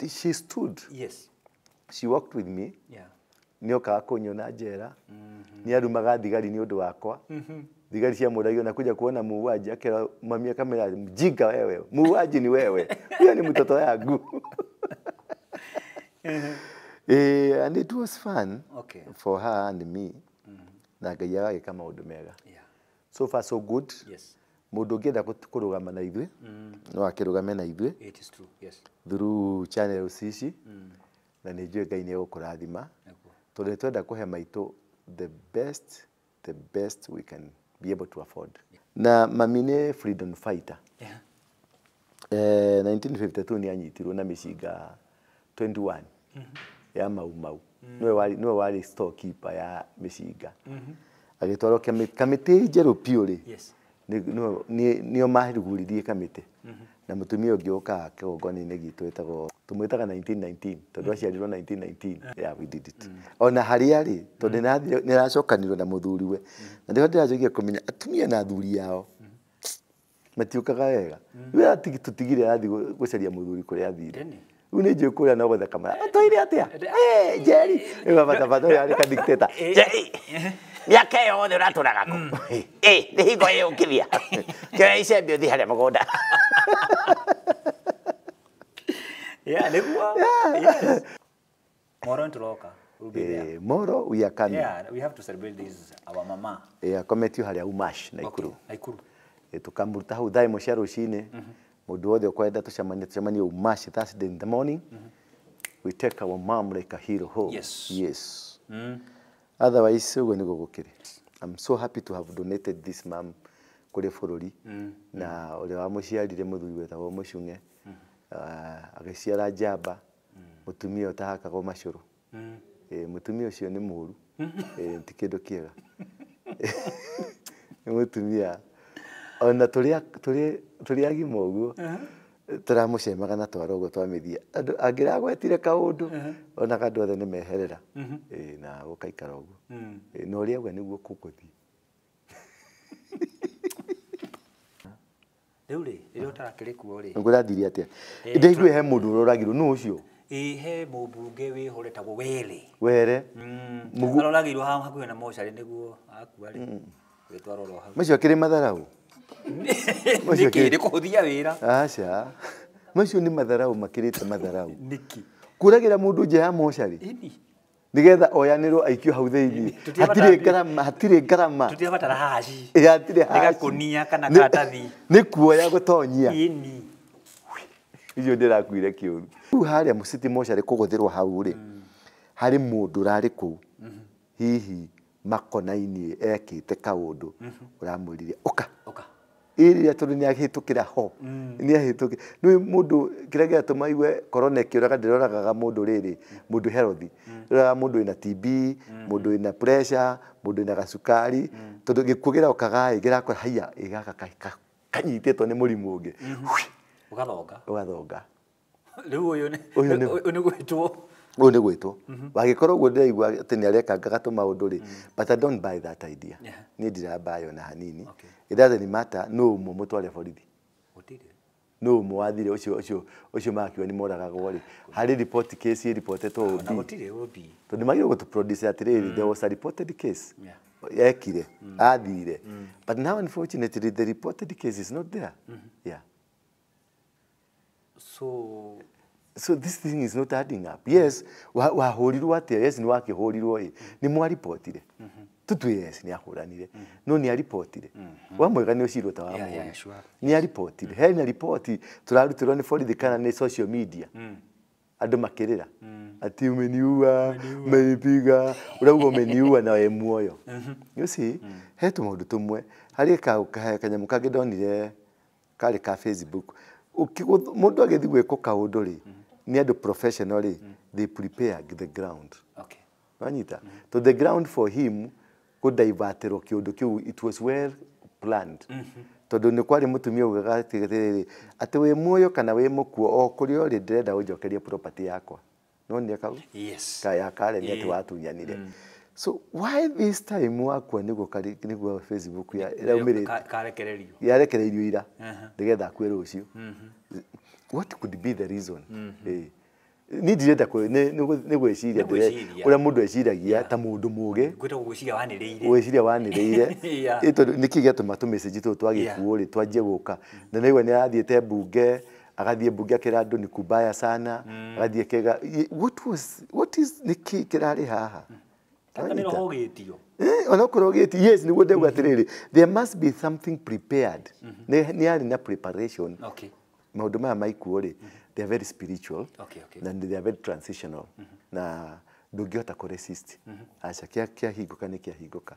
She stood. Yes. She walked with me. Yeah. Nĩokaga kũnyona njera. Nĩarumaga thigari nĩ ũndũ wakwa. Thigari ciamũragia nakuja kuona muuaji, akera mami akamera mjinga wewe, muuaji ni wewe, huyo ni mtoto yangu. And it was fun for her and me. Na Ngai agagĩka maũndũ mega. Yeah. So far so good. Yes. Mũndũ ũngĩenda kũrũgama na ithuĩ, no akĩrũgame na ithuĩ. It is true. Yes. Through channels ici. Na nĩ njũĩ Ngai nĩ egũkũrathima. Tondũ nĩ twenda kũhe maitũ the best we can be able to afford. Na mami nĩ freedom fighter. Yeah. 1952 nĩ anyitirwo na mĩcinga 21 ya Mau Mau. Nĩwe warĩ storekeeper ya mĩcinga. Agĩtwarwo kamĩtĩ njerũ piũ rĩ. Yes. Nĩo marugũririe kamĩtĩ. Na mũtumia ũngĩ ũkaga kĩgongona-inĩ gitũ wĩtagwo, tũmwĩtaga 1919 tondũ aciarirwo 1919. Yeah, we did it. Ona harĩa rĩ, tondũ nĩaracokanirwo na mũthuriwe. Na nĩho ndĩracokia kũmenya atumia na athuri ao matiũkaga wega. Rĩu tũtigire arathiĩ gũcaria mũthuri kũrĩa athire. Rĩu nĩ njũĩ kũrĩa no gũtheka mara. Atũire atĩa? Njeri. Rĩu bata bata ũrĩa arĩ ka dictator. Njeri. Mĩaka ĩyo yothe ũratũraga kũ? Nĩ hingo ĩyo ũkithia. Kĩoya icembe ũthiĩ harĩa mũgũnda. Yeah, nĩguo. Yes. Moro nĩtũroka. We'll be there. Moro we are coming. Yeah, we have to celebrate this our mama. Akometio harĩa Umash Naikuru. Okay, Naikuru. Tukamũruta hau thaa ĩmwe cia rũcinĩ. Mũndũ wothe ũkwenda tũcemanie Umash Thursday in the morning. We take our mom like a hero home. Yes. Yes. Otherwise, ũguo nĩguo gũkĩrĩ. I'm so happy to have donated this mom kũrĩ bũrũri. Na ũrĩa wamũciarire mũthuri wetagwo Mũcung'e. Agĩciara njamba, mũtumia ũtahakagwo macũrũ. Mũtumia ũcio nĩ mũũru. Ti kĩndũ kĩega. Nĩ mũtumia ona tũrĩ agima ũguo tũramũcemaga na twara ũguo twamĩthia. Andũ angĩragwetire kaũndũ onaga andũ othe nĩmeherera. Na gũkaikara ũguo. Na ũrĩa auga nĩguo kũgũthiĩ. Rĩu rĩ, rĩrĩa ũtarakĩrĩ kuo rĩ. Ngũrathire atĩa? Ndaigua he mũndũ ũroragirwo, nũ ũcio? Ĩ he mũmbunge wĩho ũretagwo Were. Were. Aroragirwo haha hakuhĩ na mocarĩ nĩguo akua rĩ. Gwĩtwarwo oro hau. Macio akĩrĩ matharau. Nĩkĩ? Nĩ kũhũthia wĩra. Aca. Macio nĩ matharau makĩrĩte matharau. Nĩkĩ? Kũragĩra mũndũ nja ya mocarĩ. Ĩni. Nĩgetha oyanĩrwo aikio hau thĩinĩ. Hatirĩ ngarama, hatirĩ ngarama. Tũtirabatara haci. Hatirĩ Nĩ haci. gakũnia kana karatathi. Nĩ kuoya gũtonyia. Ĩni. Icio ndĩrakuire kĩũru. Rĩu harĩa mũciti mocarĩ kũgũthĩrwo hau rĩ, harĩ mũndũ ũrarĩ kũu. Hihi makona-inĩ ekĩte kaũndũ ũramwĩrire ũka. Ũka. Ĩrĩa tondũ nĩahĩtũkĩra ho. Nĩahĩtũkĩra. Nĩũĩ mũndũ kĩrĩa gĩatũma igue corona ĩkĩũraga ndĩroragaga mũndũ rĩrĩ, mũndũ healthy. Ĩroraga mũndũ wĩna TB, mũndũ wĩna pressure, mũndũ wĩna gacukari, tondũ gĩkuũ kĩrokaga ĩ, kĩrakora haiya, ĩ gaka kanyitĩtwo nĩ mũrimũ ũngĩ. Ũgathonga. Ũgathonga. Rĩu ũyũ nĩ Ũyũ nĩ ũyũ nĩ gwĩtwo. Ũyũ nĩ gwĩtwo. Wagĩkorwo ũguo ndĩraigua atĩ nĩ arekangaga tũmaũndũ rĩ, but I don't buy that idea. Niĩ ndirabuy ona hanini. It doesn't matter nũ ũmwe mũtware borithi. Gũtirĩ. Nũ ũmwe wathire ũcio makiuga nĩ moragagwo rĩ. Harĩ report case ĩripotetwo OB. Na gũtirĩ OB. Tondũ nĩ magĩrĩirwo gũtũ-produce atĩrĩrĩ, there was a reported case. Ekire, athire. But now unfortunately the reported case is not there. Yeah. So So this thing is not adding up. Yes, wahũrirwo atĩa? Yes, nĩ wakĩhũrirwo ĩ. Nĩ mwaripotire. Tũtue yes, nĩ ahũranire. No nĩ aripotire. Wamwĩga nĩ ũcirwo ta wamũũru. Nĩ aripotire. Hena ripoti tũrarutirwo nĩ borithi kana nĩ social media. Andũ makĩrĩra. Ati umeniua, umenipiga, ũrauga umeniua na wĩ muoyo. You see, he tũmaũndũ tũmwe. Harĩ kanyamũ kangĩ ndonire karĩ ka Facebook. Mũndũ agĩthiĩ gwĩkwo kaũndũ rĩ, nĩ andũ professional rĩ, they prepare the ground. Okay. Wanyita? So the ground for him kũdiverterwo kĩũndũ kĩu, it was well planned. Tondũ nĩ kwarĩ mũtumia ugaga atĩrĩrĩ, atĩ wĩ muoyo kana wĩ mũkuo, o kũrĩa ũrĩ ndĩrenda ũnjokerie property yakwa. No nĩ kau? Yes. Kaya kare nĩ atĩ watunyanire. So why this time wakwa nĩguo nĩguo Facebook ya ĩraumĩrĩte? Karekererio. Yarekereirio ira. Nĩgetha akue rũciũ. What could be the reason? Ni ndirenda nĩ gwĩciria ũrĩa mũndũ eciragia ta mũndũ mũgĩ. Gwĩtagwo gwĩciria wanĩrĩire. Gwĩciria wanĩrĩire. Tondũ nĩkĩ gĩatũma tũmessage tũtũ twa gĩkuũ rĩ twanjie gũka. Na nĩaigua nĩ arathiĩte mbunge, agathiĩ mbunge akĩra andũ ni kubaya sana, agathiĩ kega. What was, what is, nĩkĩ kĩrarĩ haha? Nĩ roho ũgĩtio. Onokorwo ũgĩtio, yes, nĩguo ndauga atĩrĩrĩ, there must be something prepared. Nĩ yarĩ na preparation. Okay. Maũndũ maya ma ikuũ rĩ, they are very spiritual. Okay, okay. Na they are very transitional. Na ndũngĩhota kũ resist. Aca kĩahingũka nĩ kĩahingũka.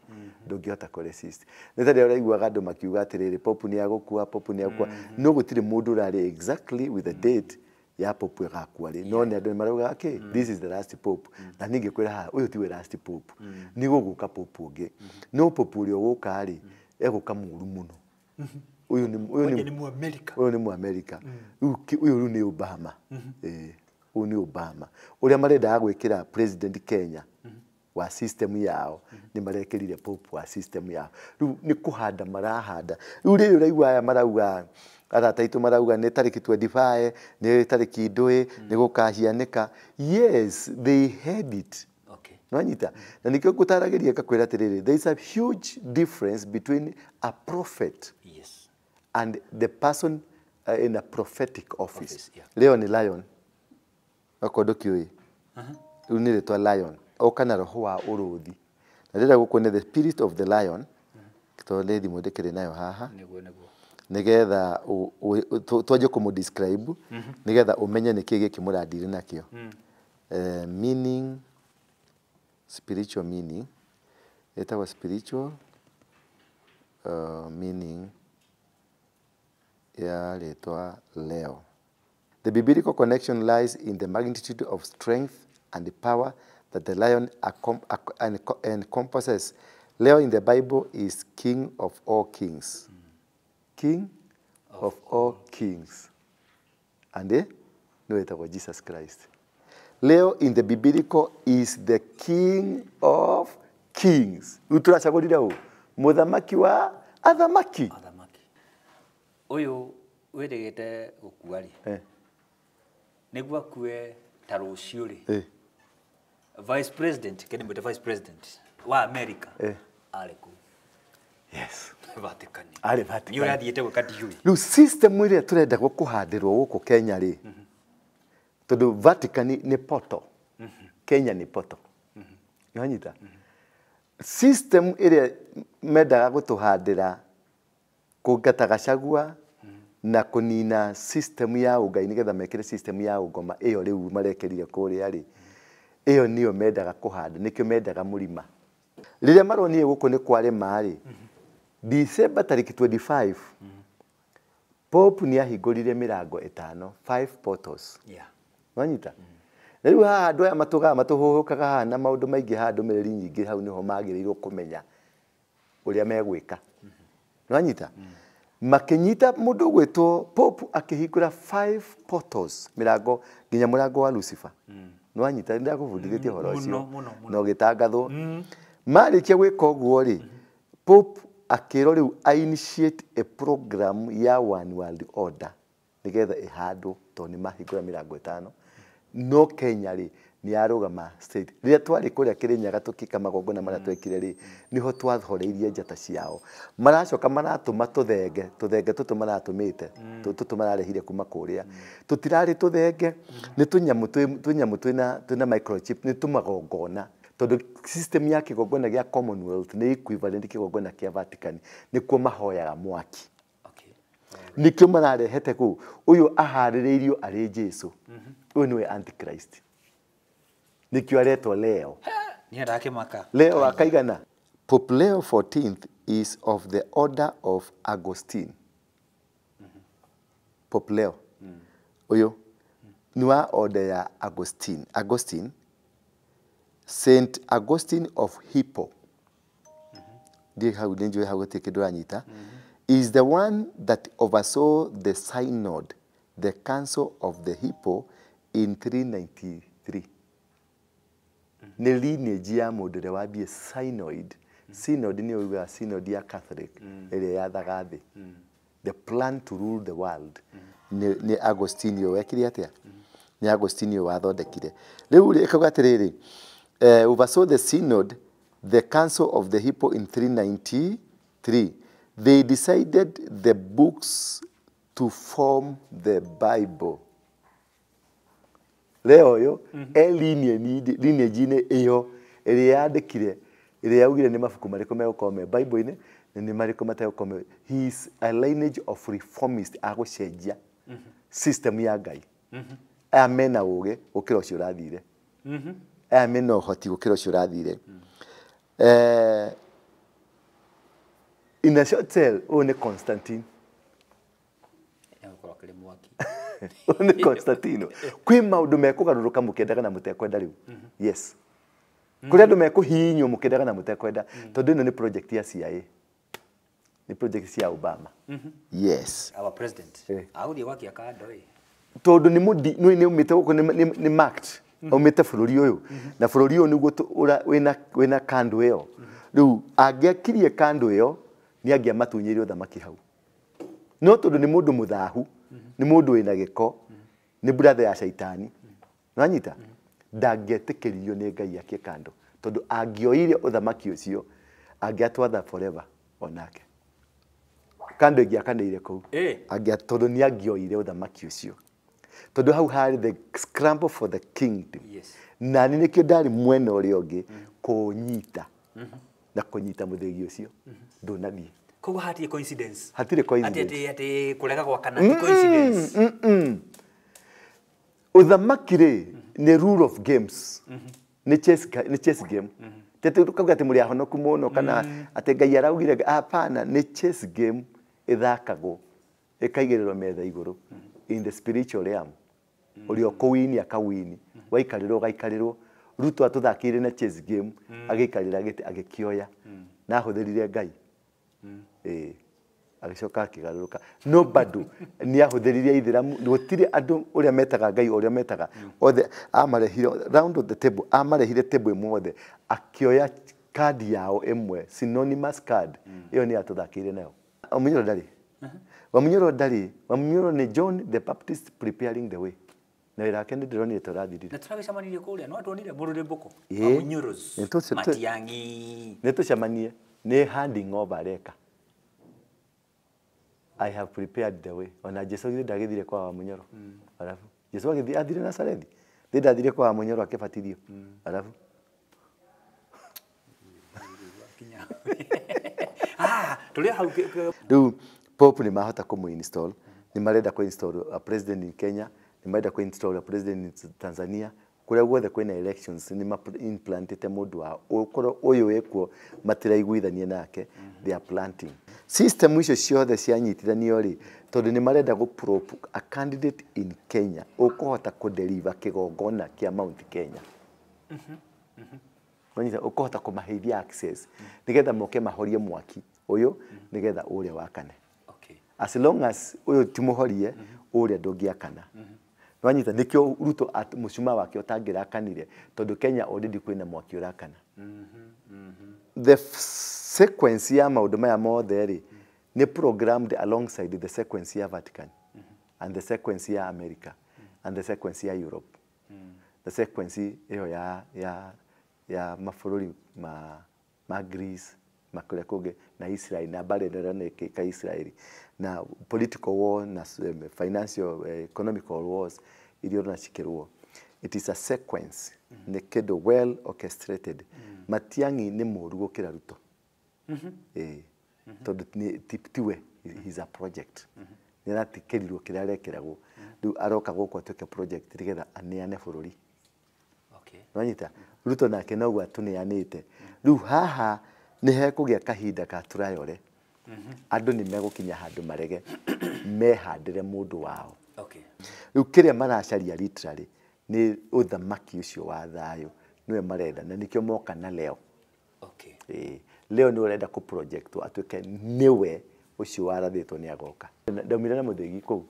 Ndũngĩhota kũ resist. Nĩ ta rĩrĩa ũraiguaga andũ makiuga atĩrĩrĩ, Pope nĩ agũkua, Pope nĩ agũkua. No gũtirĩ mũndũ ũrarĩ exactly with the date ya Pope ĩgakua rĩ. No nĩ andũ maraugaga kĩ, this is the last Pope. Na niĩ ngĩkwĩra haha, ũyũ tiwe last Pope. Nĩ gũgũka Pope ũngĩ. No Pope ũrĩa ũgũka rĩ, egũka mũru mũno. Ũyũ nĩ Mũamerika. Ũyũ nĩ Mũamerika. Ũyũ rĩu nĩ Obama. Ũyũ nĩ Obama. Ũrĩa marendaga gwĩkĩra President Kenya wa system yao, nĩ marekĩrire Pope wa system yao. Rĩu nĩ kũhanda marahanda. Rĩu rĩrĩ ũraigua aya marauga, arata aitũ marauga nĩ tarĩki 25, nĩ tarĩki ndũĩ, nĩ gũkahianĩka. Yes, they had it. Okay. Nwanyita? Na nĩkĩo ngũtaragĩria ngakwĩra atĩrĩrĩ, there is a huge difference between a prophet yes and the person in a prophetic office. Yeah. Leo ni lion. Okorwo ndũkĩũĩ. Rĩu nĩ rĩtwa lion. Oka na roho wa ũrũthi. Na rĩrĩa gũkũ nĩ the spirit of the lion. Tondũ nĩ thimũ ndĩkĩrĩ nayo haha. Nĩguo nĩguo. Nĩgetha twanjie kũmũ describe, nĩgetha ũmenye nĩkĩ gĩkĩ mũrandire nakĩo. Meaning, spiritual meaning. Ĩtagwo spiritual meaning ya rĩtwa Leo. The biblical connection lies in the magnitude of strength and the power that the lion encompasses. Leo in the Bible is king of all kings. King of all kings. And no, it was Jesus Christ. Leo in the biblical is the king of kings. Uturachagurire u muthamaki wa athamaki. Athamaki. Uyu wirigite gukua ri. Niguo akue ta rucio ri. Vice President, keni mwite Vice President wa America. Ari ku. Yes. Vatican. Ari Vatican. Ni urathiite gwika ndiũĩ. Rĩu system ĩrĩa tũrenda kũhandĩrwo gũkũ Kenya rĩ. Tondũ Vatican nĩ poto. Kenya nĩ poto. Nĩwanyita? System ĩrĩa mendaga gũtũhandĩra kũngata Gachagua na kũnina system ya ũngai nĩgetha mekĩre system ya ũngoma ĩyo rĩu marekerire kũrĩa rĩ. Ĩyo nĩyo mendaga kũhanda, nĩkĩo mendaga mũrima. Rĩrĩa maronire gũkũ nĩ kwarĩma rĩ, December tarĩki 25, Pope nĩ ahingũrire mĩrango ĩtano, 5 portals. Yeah. Wanyita? Na rĩu haha andũ aya matũgaga matũhũhũkaga haha na maũndũ maingĩ haha ndũmĩrĩri nyingĩ hau nĩho magĩrĩirwo kũmenya ũrĩa megwĩka. Wanyita? Makĩnyita mũndũ ũgwĩtwo Pope akĩhingũra 5 portals, mĩrango nginya mũrango wa Lucifer. Nĩwanyita? Nĩndakũbundithĩtie ũhoro ũcio na ũgĩtangathwo. Marĩkia gwĩka ũguo rĩ, Pope akĩrwo rĩu a initiate a program ya One World Order nĩgetha ĩhandwo tondũ nĩ mahingũra mĩrango ĩtano. No Kenya rĩ nĩ yarũgama state. Rĩrĩa twarĩ kũrĩa Kĩrĩnyaga tũkĩka magongona marĩa twekire rĩ, nĩho twathoreirie njata ciao. Maracoka maratũma tũthenge, tũthenge tũtũ maratũmĩte, tũtũ mararehire kuma kũrĩa. Tũtirarĩ tũthenge, nĩ tũnyamũ twĩna microchip, nĩ tũmagongona. Tondũ system ya kĩgongona gĩa Commonwealth nĩ equivalent kĩgongona kĩa Vatican, nĩkuo mahoyaga mwaki. Nĩkĩo mararehete kũu. Ũyũ aharĩrĩirio arĩ Jesu. Ũyũ nĩwe Antichrist. Nĩkĩo aretwo Leo. Nĩ arakĩmaka. Leo akaigana. Pope Leo 14th is of the order of Augustine. Pope Leo. Ũyũ nĩ wa order ya Augustine. Augustine, Saint Augustine of Hippo. Ndiĩ hau nĩ njũĩ hau gũtirĩ kĩndũ ũranyita. Is the one that oversaw the synod, the council of the Hippo in 393. Nĩ lineage ya mũndũ ũrĩa wambie synod. Synod nĩ ũiguaga synod ya Catholic ĩrĩa yathaga thĩ. The plan to rule the world. Nĩ Augustine ũyũ wekire atĩa? Nĩ Agustino wathondekire. Rĩu rĩ ĩkauga atĩrĩrĩ, oversaw the synod, the council of the Hippo in 393. They decided the books to form the Bible. Leo yo e lineage-inĩ ĩyo ĩrĩa yandĩkire, ĩrĩa yaugire nĩ mabuku marĩkũ megũkorwo me Bible-inĩ na nĩ marĩkũ mategũkorwo me. He is a lineage of reformist agũcenjia system ya Ngai. Aya mena ũgĩ gũkĩra ũcio ũrathire. Aya mena ũhoti gũkĩra ũcio ũrathire. In a short tale, ũyũ nĩ Constantine. Ũyũ nĩ Constantino. Kwĩ maũndũ mekũgarũrũka mũkĩendaga na mũtekwenda rĩu. Yes. Kũrĩ andũ mekũhihinywo mũkĩendaga na mũtekwenda tondũ ĩno nĩ project ya CIA. Nĩ project cia Obama. Yes. Our president. Agũthiĩ gwakia kando ĩ. Tondũ nĩ nĩ umĩte gũkũ nĩ marked. Umĩte bũrũri ũyũ. Na bũrũri ũyũ nĩguo wĩna kando ĩyo. Rĩu angĩakirie kando ĩyo nĩ angĩamatunyĩire ũthamaki hau. No tondũ nĩ mũndũ mũthahu, nĩ mũndũ wĩna gĩko, nĩ brother ya shaitani. Nĩwanyita? Ndangĩetĩkĩririo nĩ Ngai akie kando. Tondũ angĩoire ũthamaki ũcio, angĩatwatha forever onake. Kando ĩngĩakanĩire kũu. Tondũ nĩ angĩoire ũthamaki ũcio. Tondũ hau harĩ the scramble for the kingdom. Yes. Na nĩ nĩkĩo ndarĩ mwena ũrĩa ũngĩ kũnyita. Na kũnyita mũthĩgi ũcio. Ndũnathiĩ. Koguo hatirĩ coincidence. Hatirĩ coincidence. Atĩ kũrega gwakana ti coincidence. Ũthamaki rĩ nĩ rule of games. Nĩ chess game. Tete tukauga atĩ mũrĩ ahonoku mũno kana atĩ Ngai araugire, hapana, nĩ chess game ĩthakagwo ĩkaigĩrĩrwo metha igũrũ in the spiritual realm. Ũrĩa ũkũwini akawini, waikarĩrwo ũgaikarĩrwo. Ruto atũthakĩire na chess game agĩikarĩra gĩtĩ agĩkĩoya na ahũthĩrire Ngai. Agĩcoka akĩgarũrũka. No bado nĩ ahũthĩrire Ithĩramu, gũtirĩ andũ ũrĩa metaga Ngai ũrĩa metaga othe amarehire round of the table, amarehire table ĩmwe othe akĩoya card yao ĩmwe, synonymous card ĩyo nĩ atũthakĩire nayo. Wamunyoro ndarĩ. Wamunyoro ndarĩ. Wamunyoro nĩ John the Baptist preparing the way. Na wĩra wake nĩ ndĩronire ta ũrathirire. Na tũragĩcemanirie kũrĩa, no tuonire mũrũrĩmbũko. Wamunyoros. Matiang'i. Nĩ tũcemanie, nĩ handing over areka. I have prepared the way. Ona Jesu githĩ ndagĩthire kwa Wamunyoro. Alafu Jesu agĩthiĩ athire Nazarethi. Thĩ ndathire kwa Wamunyoro akĩbatithio. Alafu tũrĩ hau. Rĩu Pope nĩ mahota kũmũ-install, nĩ marenda kũ-install a president in Kenya, nĩ marenda kũ-install a president in Tanzania. Kũrĩa guothe kwĩna elections nĩ ma-implantĩte mũndũ wao. Ũkorwo ũyũ wĩkuo matiraiguithania nake, they are planting. System icio ciothe cianyitithanio rĩ, tondũ nĩ marenda gũ-prop a candidate in Kenya ũkũhota kũ-deliver kĩgongona kĩa Mount Kenya. Wanyita, ũkũhota kũmaheithia access nĩgetha moke mahorie mwaki ũyũ nĩgetha ũrĩa wakane. As long as ũyũ ti mũhorie, ũrĩa ndũngĩakana. Nwanyita, nĩkĩo Ruto mũcumaa wake ũtangĩrakanire tondũ Kenya already kwĩna mwaki ũrakana. The sequence ya maũndũ maya mothe rĩ nĩ programmed alongside the sequence ya Vatican and the sequence ya America and the sequence ya Europe. The sequence ĩyo ya mabũrũri ma Greece, ma kũrĩa kũngĩ na Israel na mbara ĩno ĩroneka Israel na political war na financial economical wars iria ũrona cikĩrũo. It is a sequence, nĩ kĩndũ well orchestrated. Matiang'i nĩ mũũru gũkĩra Ruto. Tondũ tiwe, he is a project. Nĩ aratikĩrirwo kĩrĩa arekeragwo. Rĩu aroka gũkũ atuĩke project nĩgetha aneane bũrũri. Nwanyita, Ruto nake noguo atũneanĩte. Rĩu haha nĩ hekũgĩa kahinda ka tũrayore. Andũ nĩ megũkinya handũ marege mehandĩre mũndũ wao. Rĩu kĩrĩa maracaria literally nĩ ũthamaki ũcio wa thayũ nĩwe marenda na nĩkĩo moka na Leo. Leo nĩ ũrenda kũ project atuĩke nĩwe ũcio warathĩtwo nĩ agoka. Ndaumire na mũthĩgi kũu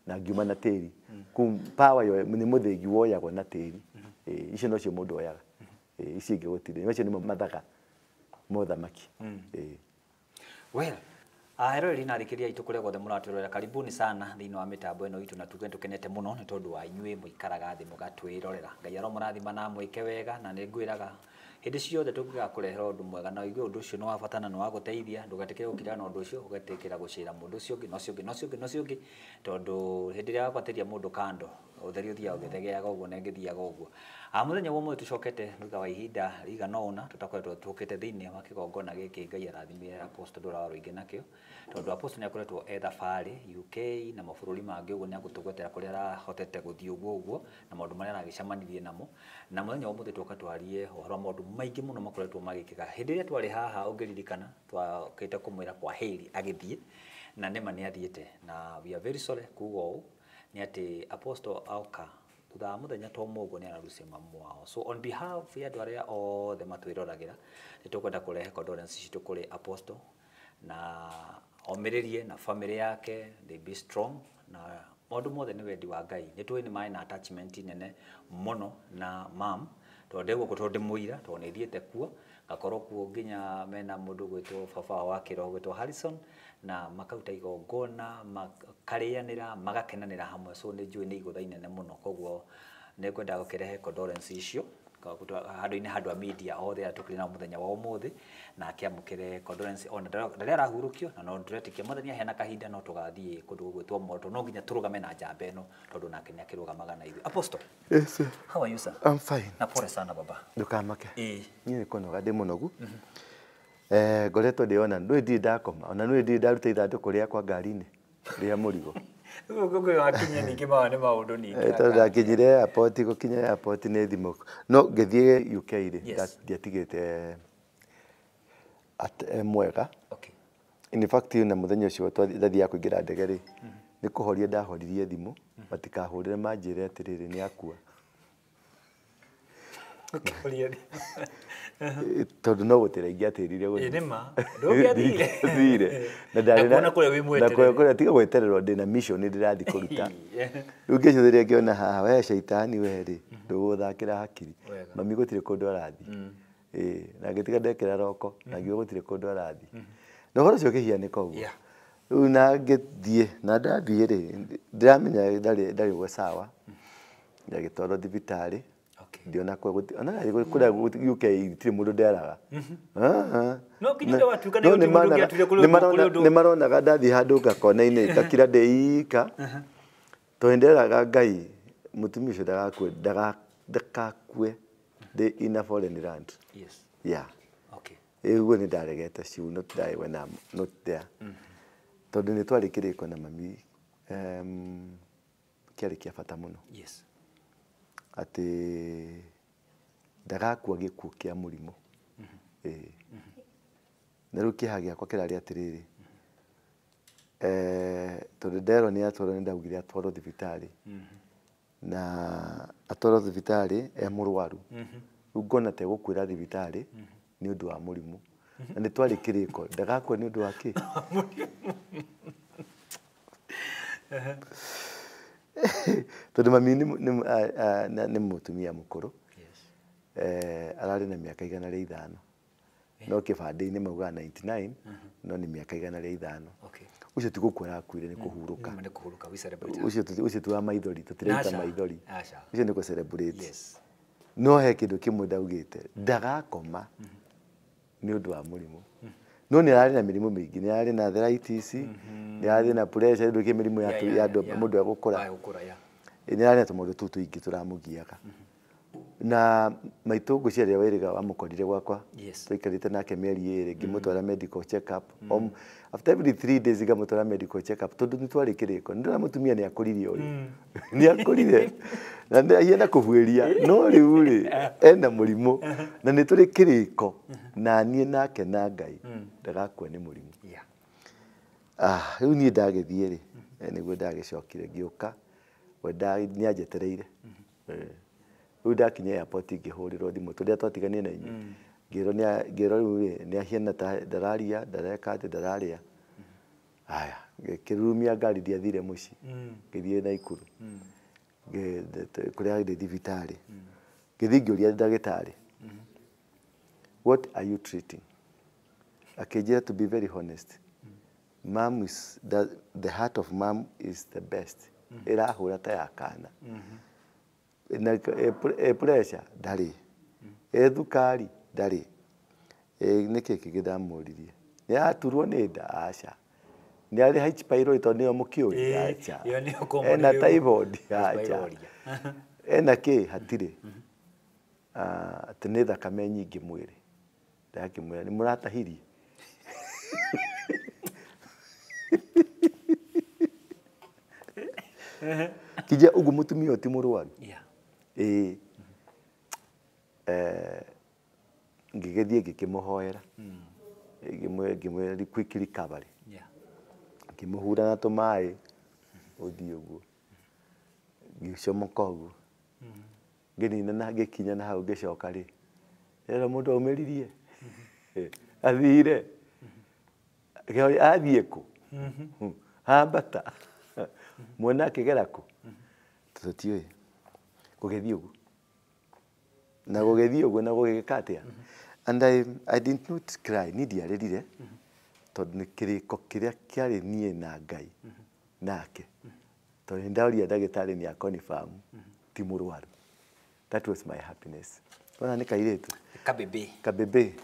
na ngiuma na tĩri. Kũu power yo nĩ mũthĩgi woyagwo na tĩri. Icio nocio mũndũ oyaga. Ici ingĩ gũtirĩ. Macio nĩmo mathaga mothamaki. Well, Aheroreri na athikĩrĩria aitũ kũrĩa guothe mũratwĩrorera, karibuni sana thĩinĩ wa mĩtambo ĩno itũ, na tuge tũkenete mũno nĩ tondũ wa inyuĩ mũikaraga thĩ mũgatwĩrorera. Ngai aromũrathima na amwĩke wega, na nĩ ngwĩraga hĩndĩ ciothe tũngĩgakũrehera ũndũ mwega na ũigue ũndũ ũcio nĩ wa bata na nĩ wa gũteithia, ndũgetĩkĩre gũkira na ũndũ ũcio, ũgetĩkĩra gũcĩra mũndũ ũcio ũngĩ na ũcio ũngĩ na ũcio ũngĩ na ũcio ũngĩ, tondũ hĩndĩ ĩrĩa wakwatĩria mũndũ kando, ũtheri ũthiaga ũgĩthegeaga ũguo na ĩngĩthiaga ũguo. Mũthenya wa ũmũthĩ tũcokete thutha wa ihinda rĩigana ũna tũtakoretwo tũkĩte thĩinĩ wa kĩgongona gĩkĩ Ngai arathimire Apostle Ndũra wa Rũingĩ nakĩo, tondũ Apostle nĩ akoretwo e thabarĩ UK na mabũrũri mangĩ ũguo, nĩ agũtũgwetera kũrĩa arahotete gũthiĩ ũguo ũguo na maũndũ marĩa aragĩcemanirie namo. Na mũthenya wa ũmũthĩ twoka twarie ũhoro wa maũndũ maingĩ mũno makoretwo magĩkĩka. Hĩndĩ ĩrĩa twarĩ haha ũngĩririkana, twokĩte kũmwĩra kwa heri agĩthiĩ, na nĩma nĩ athiĩte, na we are very sorry kuga ũũ nĩ atĩ Apostle aoka thutha wa mũthenya to ũmwe ũguo nĩ ararucia mamu wao. So on behalf ya andũ arĩa othe matwĩroragĩra, nĩ tũkwenda kũrehe condolence citũ kũrĩ Apostle na omĩrĩrie na family yake, they be strong, na maũndũ mothe nĩ wendi wa Ngai. Nĩ tũĩ nĩ marĩ na attachment nene mũno na mam, tondũ ndĩ gũkũ tondũ ndĩ mũira, tondũ nĩ thiĩte kuo ngakorwo kuo nginya mena mũndũ gwĩtwo baba wao wa kĩroho gwĩtwo Harrison, na makaruta igongona, makarĩanĩra, magakenanĩra hamwe. So nĩ njũĩ nĩ igũtha inene mũno, koguo nĩ ngwenda gũkĩrehe condolence icio handũ-inĩ handũ a media othe arĩa tũkĩrĩ nao mũthenya wa ũmũthĩ, na akĩamũkĩre condolence ona ndarĩa arahurũkio, na no ndĩretĩkia Mwathani aheana kahinda no tũgathiĩ kũndũ gũgwĩtwo Moto, no nginya tũrũgame na njamba ĩno tondũ nake nĩ akĩrũgamaga na ithuĩ. Apostle, Yes, sir. How are you, sir? I'm fine. Na pole sana baba. Ndũkamake. Ĩĩ. Niĩ nĩ kũnoga ndĩ mũnogu. Ngoretwo ndĩona ndũĩ ndirĩ ndakoma, ona nĩ ndirĩ ndaruta ithandũkũ rĩakwa ngari-inĩ rĩa mũrigo. Rĩu ngũkũ wakinya ningĩ maya nĩ maũndũ ningĩ. Tondũ ndakinyire airport, gũkinya airport nĩ thimũ. No ngĩthiĩ UK rĩ, ndiatigĩte mwega. In fact, na mũthenya ũcio ndathiaga kũingĩra ndege rĩ, nĩ kũhoria ndahoririe thimũ, matikahũrĩre manjĩre atĩrĩrĩ nĩ akua. Tondũ no gũtĩra ingĩatĩrire gũthiĩ. Ĩĩ nĩ ma, ndũngĩathire. Thire. Na ndarĩ Na kuona kũrĩa wĩ mweterere. Na kũrĩa kũrĩa tiga gwetererwo ndĩna mission ndĩrathiĩ kũruta. Rĩu ngĩcũthĩrĩria ngĩona haha we caitani we rĩ, ndũgũthakĩra hakiri. Mami gũtirĩ kũndũ arathiĩ. Ĩĩ, na ngĩtiga ndekĩra roko, na ngiuga gũtirĩ kũndũ arathiĩ. Na ũhoro ũcio ũkĩhianĩka ũguo. Rĩu na ngĩthiĩ, na ndathiĩ rĩ, ndĩramenya ndarĩ ũguo sawa. Ndagĩtwarwo thibitarĩ. Ndiona kwa guti ona kũrĩa UK gũtirĩ mũndũ nderaga. No kinya ũrĩa watuĩka nĩ gũtirĩ mũndũ ũngĩatuire kũrĩ ũndũ. Nĩ maronaga ndathiĩ handũ gakona-inĩ ngakira ndĩ ika. Tondũ nderaga Ngai mũtumia ũcio ndagakue ndĩ in a foreign land. Yes. Yeah. Okay. Ũguo nĩ ndaregete she will not die when I'm not there. Tondũ nĩ twarĩ kĩrĩko na mami kĩarĩ kĩa bata mũno. Yes. Atĩ ndagakua gĩkuũ kĩa mũrimũ. Na rĩu kĩeha gĩakwa kĩrarĩ atĩrĩrĩ, tondũ nderwo nĩ atwarwo nĩ ndaugire atwarwo thibitarĩ. Na atwarwo thibitarĩ e mũrwaru. Rĩu ngona ta egũkuĩra thibitarĩ nĩ ũndũ wa mũrimũ. Na nĩ twarĩ kĩrĩko, ndagakua nĩ ũndũ wa kĩ? Tondũ mami nĩ mũtumia mũkũrũ. Ararĩ na mĩaka 105. No kĩbandĩ-inĩ maugaga 99, no nĩ mĩaka 105. Ũcio ti gũkua arakuire, nĩ kũhurũka. Nĩ kũhurũka, we celebrate. Ũcio ti wa maithori, tũtiraita maithori. Ũcio nĩ kũ-celebrate. No he kĩndũ kĩmwe ndaugĩte, ndagakoma nĩ ũndũ wa mũrimũ. No nĩ ararĩ na mĩrimũ mĩingĩ, nĩ ararĩ na arthritis, nĩ ararĩ na pressure, ndũ kĩ mĩrimũ ya mũndũ egũkũra. Nĩ ararĩ na tũmaũndũ tũu tũingĩ tũramũgiaga. Na maitũ ngwĩciria rĩrĩa wĩrĩga wamũkorire gwakwa, twaikarĩte nake mĩeri ĩrĩ, ngĩmũtwara medical check up. After every 3 days ngamũtwara medical check up, tondũ nĩ twarĩ kĩrĩko. Nĩ ndĩrona mũtumia nĩ akũrire ũyũ. Nĩ akũrire. Na nĩ ahiana kũbuĩria, no rĩu rĩ, ena mũrimũ. Na nĩ tũrĩ kĩrĩko, na niĩ nake na Ngai, ndagakua nĩ mũrimũ. Rĩu niĩ ndagĩthiĩ rĩ, nĩguo ndagĩcokire ngĩũka, we nĩ anjetereire. Rĩu ndakinya airport ngĩhũrĩrwo thimũ, tũrĩa twatiganire na inyuĩ. Ngĩrwo rĩu rĩ, nĩ ahiana ta ndararia, ndareka atĩ ndararĩa. Haya, ngĩrurumia ngari ndiathire mũciĩ, ngĩthiĩ Naikuru. Kũrĩa ndĩ thibitarĩ. Ngĩthiĩ ngĩũria ndagĩtarĩ, what are you treating? Akĩnjĩra to be very honest, Mom is the heart of mom is the best. Ĩrahũra ta ya kana. Na pressure ndarĩ. Thukari ndarĩ. Nĩkĩ kĩngĩ ndamũririe? Nĩ aturwo nĩ nda? Aca. Nĩ arĩ H pylori tondũ nĩyo mũkĩũĩ? Aca. Ena typhoid? Aca. Ena kĩ? Hatirĩ. Atĩ nĩ thakame nyingĩ mwĩrĩ. Ndakĩmwĩra nĩ mũratahirie. Kija ũguo mũtumia ũyũ ti mũrwaru. Ngĩgĩthiĩ ngĩkĩmũhoera. Ngĩmwĩra quick recovery. Ngĩmũhura na tũmaĩ ũthiĩ ũguo. Ngĩcomoka ũguo. Ngĩnina na ngĩkinya na hau ngĩcoka rĩ. Rĩrĩa mũndũ aumĩririe. Athire. Athiĩ kũ? Ambata. Mwana akĩgera kũ? Tũtiũĩ. Gũgĩthiĩ ũguo. Na gũgĩthiĩ ũguo na gũgĩka atĩa? And I did not cry. Niĩ ndiarĩrire. Tondũ nĩ kĩrĩko kĩrĩa kĩarĩ niĩ na Ngai nake. Tondũ nĩ ndaũria ndagĩtarĩ nĩ akonfirm ti mũrwaru. That was my happiness. Ona nĩ kairĩtu. Kabebe. Kabebe.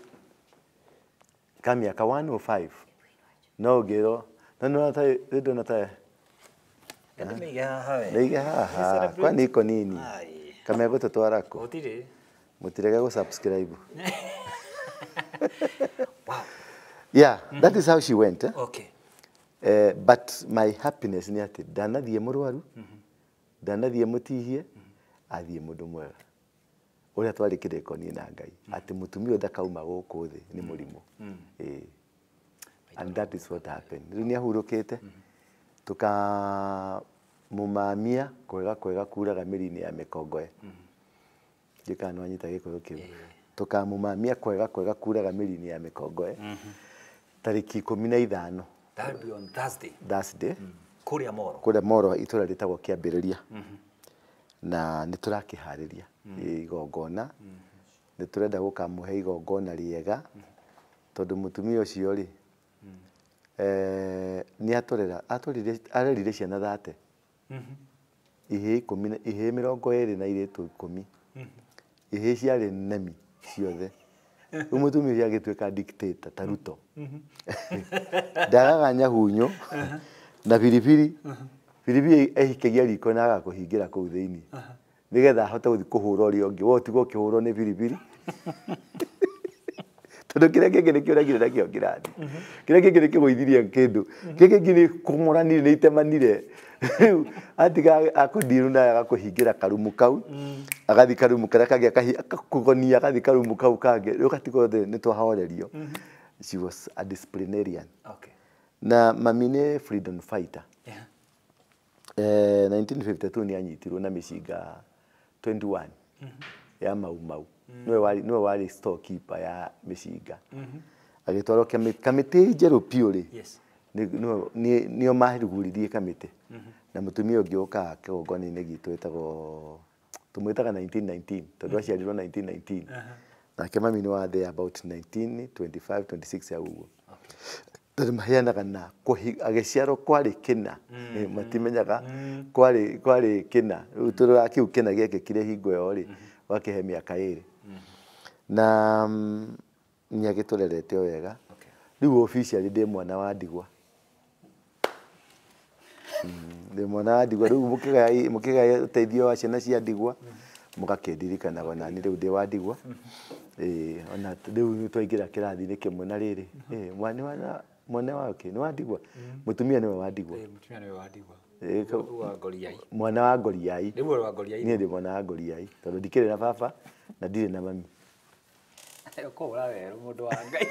Ka mĩaka 105. No ũngĩrwo. No nĩ ta Nĩige haha. Kwani iko nini? Kamegũtũtwara kũ? Gũtirĩ. Mũtirege gũ-subscribe. Wow. Yeah, that is how she went. Eh? Okay. But my happiness nĩ atĩ ndanathiĩ mũrwaru, ndanathiĩ mũtihie, athiĩ mũndũ mwega. Ũrĩa twarĩ kĩrĩko niĩ na Ngai. Atĩ mũtumia ũyũ ndakauma gũkũ thĩ nĩ mũrimũ. And that is what happened. Rĩu nĩ ahurũkĩte. Tũkamũmamia kwega kwega kuraga mĩri-inĩ ya mĩkongoe. Ndiũĩ kana nĩwanyita gĩkũyũ kĩu. Tũkamũmamia kwega kwega kuraga mĩri-inĩ ya mĩkongoe. Tarĩki 15. That will be on Thursday. Thursday. Kũrĩa Moro. Kũrĩa Moro itũra rĩtagwo Kĩambĩrĩria. Na nĩ tũrakĩharĩria igongona. Nĩ tũrenda gũkamũhe igongona rĩega. Tondũ mũtumia ũcio rĩ, nĩ atũrera, arerire ciana 30. Ihĩĩ 10, ihĩĩ 20 na airĩtu 10. Ihĩĩ ciarĩ nemi ciothe. Rĩu mũtumia ũcio agĩtuĩka dictator ta Ruto. Ndagaga nyahunyo na biribiri. Biribiri ehikagia riko na agakũhingĩra kũu thĩinĩ. Nĩgetha ahote gũthiĩ kũhũra ũrĩa ũngĩ. We ũtigwo ũkĩhũrwo nĩ biribiri. Tondũ kĩrĩa kĩngĩ nĩkĩũragire nakĩo kĩrathi. Kĩrĩa kĩngĩ nĩkĩgũithirie kĩndũ. Kĩrĩa kĩngĩ nĩ kũng'oranire nĩ itemanire. Rĩu atiga akũndiru naye agakũhingĩra karumu kau. Agathiĩ karumu karĩa kangĩ agakũgonia agathiĩ karumu kau kangĩ. Rĩu gatigwo thĩ nĩ twahorerio. She was a disciplinarian. Okay. Na mami nĩ freedom fighter. Yeah. 1952 nĩ anyitirwo na mĩcinga 21 ya Mau Mau. Nĩwe warĩ storekeeper ya mĩcinga. Agĩtwarwo kamĩtĩ njerũ biũ rĩ. Yes. Nĩo marugũririe kamĩtĩ. Na mũtumia ũngĩ ũkaga kĩgongona-inĩ gitũ wĩtagwo tũmwĩtaga 1919 tondũ aciarirwo 1919. Nake mami nĩ wa there about 1925 26 hau ũguo. Tondũ maheanaga na agĩciarwo kwarĩ kĩna. Matimenyaga kwarĩ kĩna. Rĩu tũroraga kĩu kĩna gĩekĩkire hingo ĩyo rĩ, wakĩhe mĩaka 2. Na nĩ agĩtũrerete o wega. Rĩu officially ndĩ mwana wa ndigwa. Ndĩ mwana wa ndigwa. Rĩu mũkĩgaya ũteithio wa ciana cia ndigwa, mũgakĩndirikanaga ona niĩ rĩu ndĩ wa ndigwa. Ona rĩu twaingĩra kĩrathi-inĩ kĩmwe na rĩrĩ. Mwana wa kĩ? Nĩ wa ndigwa? Mũtumia nĩwe wa ndigwa. Mũtumia nĩwe wa ndigwa. Wa Ngoriai. Mwana wa Ngoriai. Rĩu wa Ngoriai. Niĩ ndĩ mwana wa Ngoriai tondũ ndikĩrĩ na baba na ndirĩ na mami. Ũkũhũra werũ mũndũ wa Ngai.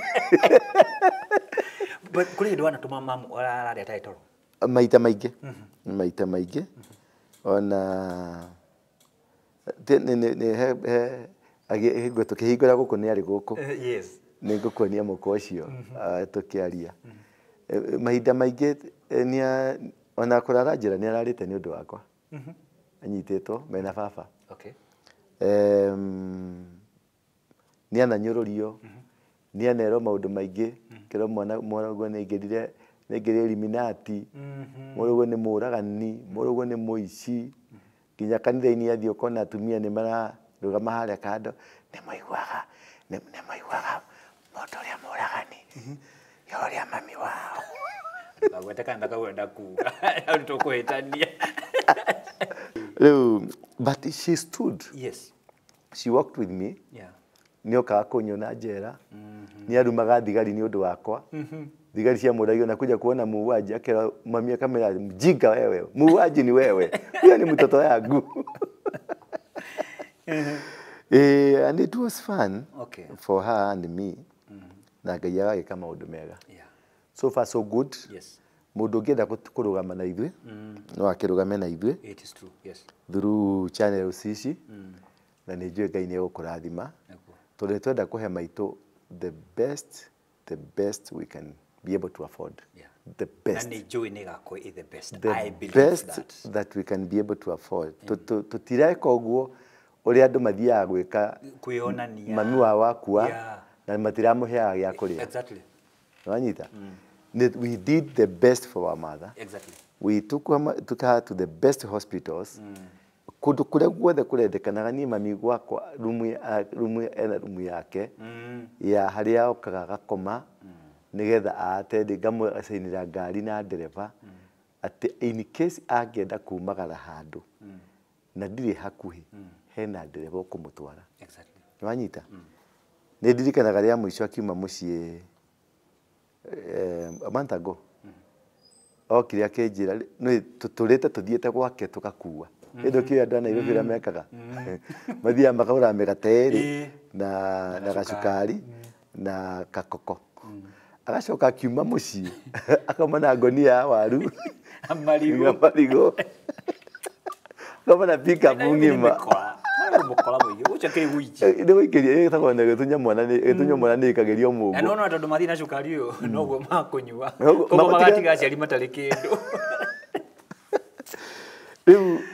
But kũrĩ hĩndĩ wanatũma mamu ararĩa atarĩ toro? Maita maingĩ. Maita maingĩ. Ona tũkĩhingũra gũkũ nĩ arĩ gũkũ. Yes. Nĩ ngũkuonia mũkwa ũcio tũkĩaria. Mahinda maingĩ ona kũrara njĩra nĩ ararĩte nĩ ũndũ wakwa. Anyitĩtwo mena baba. Okay. Nĩ ananyũrũrio, nĩ anerwo maũndũ maingĩ, kĩrwo mwana ũguo nĩ aingĩrire Nĩaingĩrire Illuminati, mũrũguo nĩ mũragani, mũrũguo nĩ mũici. Nginya kanitha-inĩ athiĩ ũkona atumia nĩ mararũgama harĩa kando, nĩ maiguaga mũndũ ũrĩa mũragani, ye ũrĩa mami wao. Ndũkagwete kanitha kau ũrenda kuga, hau nĩ tũkũhĩtania. Rĩu, but she stood. Yes. She walked with me. Yeah. Nĩokaga kũnyona njera. Nĩarumaga thigari nĩ ũndũ wakwa. Thigari ciamũragia na kuja kuona muuaji, akera mami akamera mjinga wewe, muuaji ni wewe, huyo ni mtoto yangu. And it was fun. Okay. For her and me. Na Ngai agagĩka maũndũ mega. Yeah. So far so good. Yes. Mũndũ ũngĩenda kũrũgama na ithuĩ, no akĩrũgame na ithuĩ. It is true. Yes. Through channels ici. Na nĩ njũĩ Ngai nĩ egũkũrathima. Tondũ nĩ twenda kũhe maitũ the best we can be able to afford. Yeah. The best. Na nĩ njũĩ nĩ ĩgakorwo ĩ the best. The I believe best that. that we can be able to afford. Tũtireka ũguo ũrĩa andũ mathiaga gwĩka kwĩonania mami wao akua na matiramũheaga gĩa kũrĩa. Exactly. Nĩwanyita? We did the best for our mother. Exactly. We took her to the best hospitals. Kũndũ kũrĩa guothe kũrendekanaga niĩ mami gwakwa rumu ena rumu yake ya harĩa okaga agakoma nĩgetha aatendi ngamũcainĩra ngari na ndereba atĩ in case angĩenda kumagara handũ na ndirĩ hakuhĩ hena ndereba ũkũmũtwara. Exactly. Nĩwanyita? Nĩ ndirikanaga rĩa mũico akiuma mũciĩ a month ago. Okire akĩnjĩra nĩ tũtũrĩte tũthiĩte gwake tũgakua. Ĩndũ kĩo andũ a Nairobi ũrĩa mekaga. Mathiaga makagũra mĩgate ĩrĩ na gacukari na kakoko. Agacoka akiuma mũciĩ akauma na ngonia ya waru marigũ, akauma na pickup ng'ima. Mũkora mũingĩ ũcio akĩrĩ wiki. Nĩ gũikĩria ĩtagwo na gĩtunya mwana nĩ gĩtunya mwana nĩ ĩkagĩrio mũngũ. Na nĩwona tondũ mathiĩ na cukari ũyũ noguo makũnyua. Koguo magatiga aciari matarĩ kĩndũ.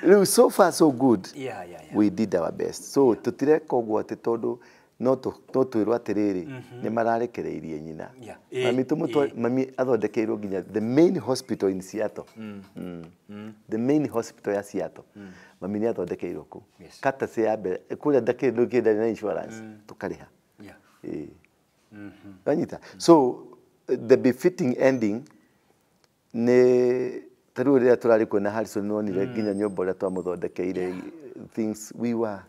Rĩu so far so good. Yeah, yeah, yeah. We did our best. So tũtireka ũguo atĩ tondũ no twĩrwo atĩrĩrĩ nĩ mararekereirie nyina. Mami mami athondekeirwo nginya the main hospital in Seattle. The main hospital ya Seattle. Mami nĩ athondekeirwo kũu. Courtesy ya mbere kũrĩa ndakĩndũ kĩndarĩ na insurance tũkarĩha. Yeah. Wanyita? So the befitting ending nĩ ta rĩu rĩrĩa tũrarĩ kuo na Harrison nĩwonire nginya nyũmba ũrĩa twamũthondekeire things we were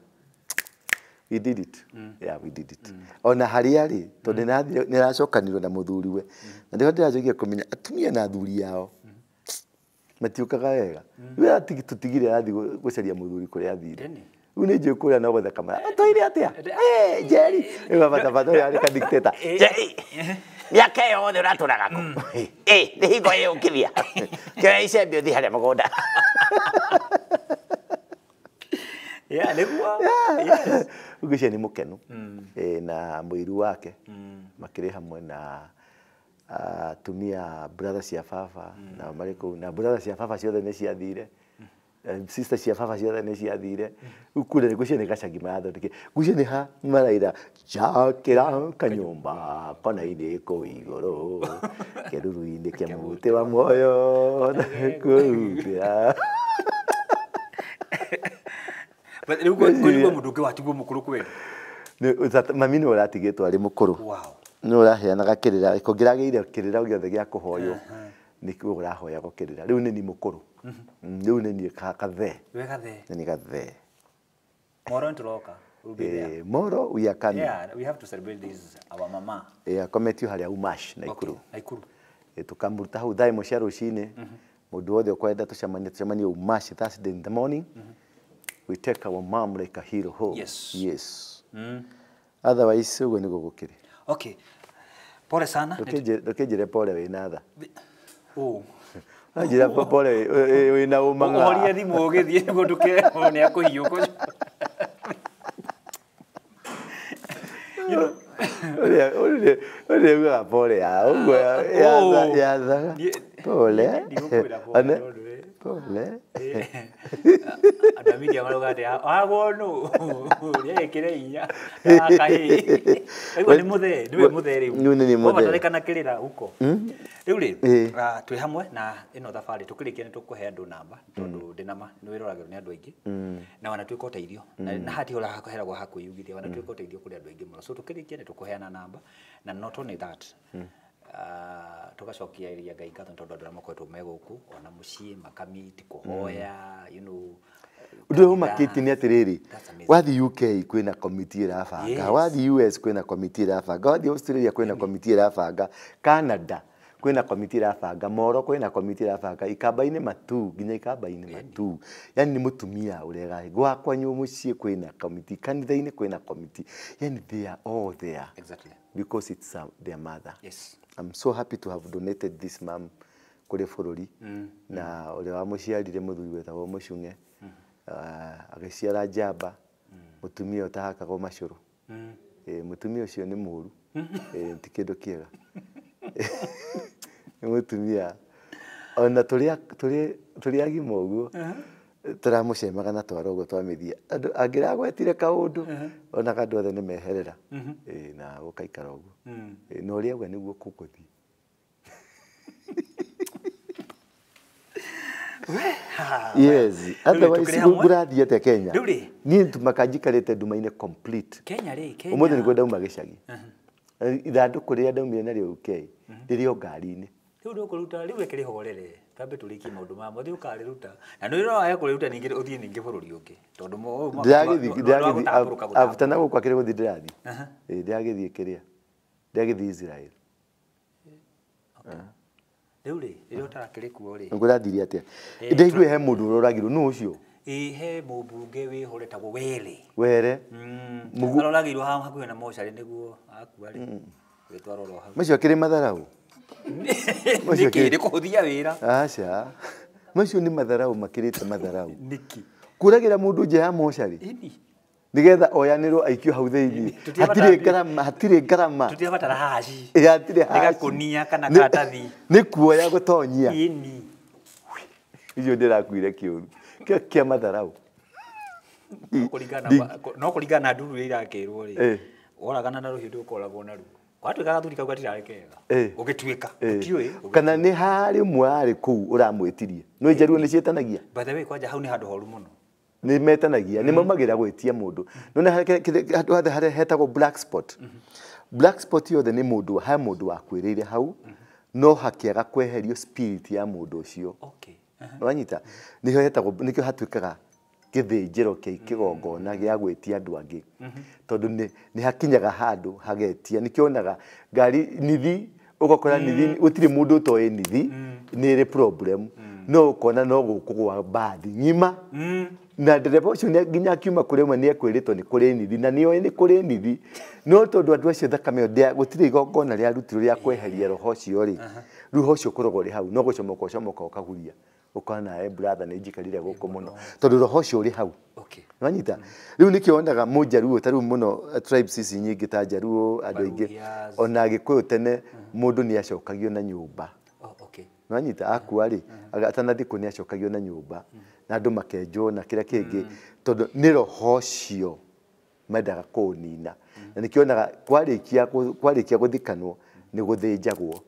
we did it. Yeah, we did it. Ona harĩa rĩ tondũ nĩaracokanirwo na mũthuriwe na nĩho ndĩracokia kũmenya atumia na athuri ao matiũkaga wega. Rĩu tũtigire arathiĩ gũcaria mũthuri kũrĩa athire. Rĩu nĩ njũĩ kũrĩa no gũtheka mara atwaire atĩa Njeri rĩu batabata ũrĩa arĩ ka dictator Njeri mĩaka yothe ũratũraga kũ nĩ hingo ĩyũkithia kĩoya icembe ũthiĩ harĩa mũgũnda. Yeah, nĩguo. Yes. Ũguo nĩ mũkenu na mũiru wake makĩrĩ hamwe na atumia brother cia baba na marĩ kũu na brother cia baba ciothe nĩ ciathire, sister cia baba ciothe nĩ ciathire. Rĩu kũrĩa ngwĩciria nĩ gacagi marathondekire, ngwĩciria nĩ ha maraira njakĩra kanyũmba kona-inĩ kũu igũrũ kĩruru-inĩ kĩa mũtĩ wa muoyo kũhumbĩra. But rĩu kwĩ mũndũ ũngĩ watigwo mũkũrũ kweli? Mami nĩwe ũratigĩtwo arĩ mũkũrũ. Wow. Nĩwe ũraheanaga kĩrĩra, kũngĩragĩire kĩrĩra gĩothe gĩa kũhoywo nĩkĩo ũrahoyagwo kĩrĩra. Rĩu nĩ niĩ mũkũrũ. Rĩu nĩ niĩ gathee. We gathee. Nĩ niĩ gathee. Moro nĩtũroka. We'll be there. Moro we are coming. Yeah, we have to celebrate this our mama. Akometio harĩa Umash Naikuru. Naikuru. Tũkamũruta hau thaa ĩmwe cia rũcinĩ. Mũndũ wothe ũkwenda tũcemanie Umash Thursday in the morning. We take our mom like a hero home. Yes. Yes. Otherwise ũguo nĩguo gũkĩrĩ. Okay. Pole sana. Ndũkĩnjĩre pole wĩna tha. Oh. Njĩra pole wĩna ũmang'a. Ũhorie thimũ ũgĩthiĩ nĩguo ndũkerwo nĩ akũhiũka. Ũrĩa ugaga pole ya ũguo ya tha. Pole. Ndigũkwĩra pole tondũ Pole. Andũ a media marauga atĩ wagwo nũ nĩekĩre hinya akahĩ. Aigua nĩ mũthee, nĩwe mũthee rĩu. Niĩ nĩ mũthee. Wabatarĩkana kĩrĩra huko. Rĩu rĩ, twĩ hamwe na ĩno thabarĩ tũkĩrĩkia nĩ tũkũhe andũ namba tondũ ndĩ na ma nĩ wĩroragĩrwo nĩ andũ aingĩ na wanatuĩka ũteithio na hati ũraheragwo ha kwĩyugithia wanatuĩka ũteithio kũrĩ andũ aingĩ mũno. So tũkĩrĩkia nĩ tũkũheana namba na not only that tugacokia iria Ngai ngatho tondũ andũ arĩa makoretwo me gũkũ ona mũciĩ makamiti kũhoya you know. Ũndũ ũrĩa ũmakĩtie nĩ atĩrĩrĩ, wathiĩ UK kwĩna komiti ĩrabanga, wathiĩ US kwĩna komiti ĩrabanga, wathiĩ Australia kwĩna komiti ĩrabanga, Canada kwĩna komiti ĩrabanga, Moro kwĩna komiti ĩrabanga, Ikamba-inĩ matu nginya Ikamba-inĩ matu. Yani nĩ mũtumia ũrega gwakwa mũciĩ kwĩna komiti, kanitha-inĩ kwĩna komiti, yani they are all there. Exactly. Because it's their mother. Yes. I'm so happy to have donated this mom kũrĩ bũrũri na ũrĩa wamũciarire mũthuri wetagwo Mũcung'e agĩciara njamba mũtumia ũtahakagwo macũrũ. Mũtumia ũcio nĩ mũũru, ti kĩndũ kĩega. Nĩ mũtumia ona tũrĩ agima ũguo tũramũcemaga na twara ũguo twamĩthia andũ angĩragwetire kaũndũ onaga andũ othe nĩ meherera na gũkaikara ũguo na ũrĩa auga nĩguo kũgũthiĩ. Yes, otherwise ngũrathiĩ atĩa Kenya? Niĩ tumaka njikarĩte nduma-inĩ complete. Kenya rĩ, Kenya. Ũmũthĩ nĩguo ndauma gĩcagi. Ithandũkũ rĩrĩa ndaumire narĩo UK rĩrĩ o ngari-inĩ. Rĩu ndũkũruta, rĩu reke rĩhorere twambe tũrĩkie maũndũ maya mothe ũkarĩruta na nĩ ũrona kũrĩruta ningĩ ũthiĩ ningĩ bũrũri ũngĩ tondũ ndĩragĩthiĩ after na gũkũ akĩrĩ gũthiĩ ndĩrathiĩ. Ndĩragĩthiĩ kĩrĩa ndĩragĩthiĩ Israel. Rĩu rĩ, rĩrĩa ũtarakĩrĩ kuo rĩ, ngũrathirie atĩa? Ndaigua he mũndũ ũroragirwo, nũ ũcio? Ĩ he mũmbunge wĩho ũretagwo Were. Were. Aroragirwo haha hakuhĩ na mocarĩ nĩguo akua rĩ, gĩtwarwo oro hau. Macio akĩrĩ matharau. Nĩkĩ? Nĩ kũhũthia wĩra. Aca. Macio nĩ matharau makĩrĩte matharau. Nĩkĩ? Kũragĩra mũndũ nja ya mocarĩ. Nĩgetha oyanĩrwo aikio hau thĩinĩ. Hatirĩ ngarama, hatirĩ ngarama. Tũtirabatara haci. Hatirĩ haci. Nĩ gakũnia kana karatathi. Nĩ kuoya gũtonyia. Ĩni. Icio ndĩrakuire kĩũru. Kĩo kĩa matharau. No kũringana na nduru ĩrĩa irakĩrwo rĩ, woragana na rũhiũ ndũkoragwo naruo. Gwatuĩka gathuri kau gatirarĩ kega. Ũgĩtuĩka, ũtiũĩ. Kana nĩ harĩ ũmwe arĩ kũu ũramwĩtirie. No njaruo nĩ ciĩtanagia. By the way, kwanja hau nĩ handũ horu mũno. Nĩ metanagia, nĩ maumagĩra gwĩtia mũndũ. No handũ hothe harĩa hetagwo black spot. Black spot yothe nĩ mũndũ, he mũndũ wakuĩrĩire hau, no hakĩaga kweherio spirit ya mũndũ ũcio. Okay. Wanyita? Nĩho hetagwo, nĩkĩo hatuĩkaga gĩthĩnjĩro kĩa kĩgongona gĩa gwĩtia andũ angĩ. Tondũ nĩ hakinyaga handũ hagetia, nĩkĩo onaga ngari nithi, ũgakora nithi, gũtirĩ mũndũ ũtoĩ nithi, nĩ ĩrĩ problem. No ũkona no gũkũgwa mbathi ng'ima. Na ndereba ũcio nginya akiuma kũrĩ ũmwe nĩ ekwĩrĩtwo nĩ kũrĩ nithi, na nĩoĩ nĩ kũrĩ nithi. No tondũ andũ acio thakame ĩyo gũtirĩ igongona rĩarutirwo rĩa kweheria roho ũcio rĩ, roho ũcio ũkoragwo ũrĩ hau, no gũcomoka ũcomoka ũkaguria. Ũkona e brother nĩ njikarire gũkũ mũno tondũ roho ũcio ũrĩ hau. Wanyita? Rĩu nĩkĩo wonaga mũnjaruo ta rĩu mũno tribes ici nyingĩ ta njaruo andũ aingĩ ona Gĩkũyũ tene mũndũ nĩ acokagio na nyũmba. Wanyita? Akua rĩ, atanathikwo nĩ acokagio na nyũmba na andũ makenjwo na kĩrĩa kĩngĩ tondũ nĩ roho ũcio mendaga kũũnina. Na nĩkĩo wonaga kwarĩkia gũthikanwo nĩ gũthĩnjagwo.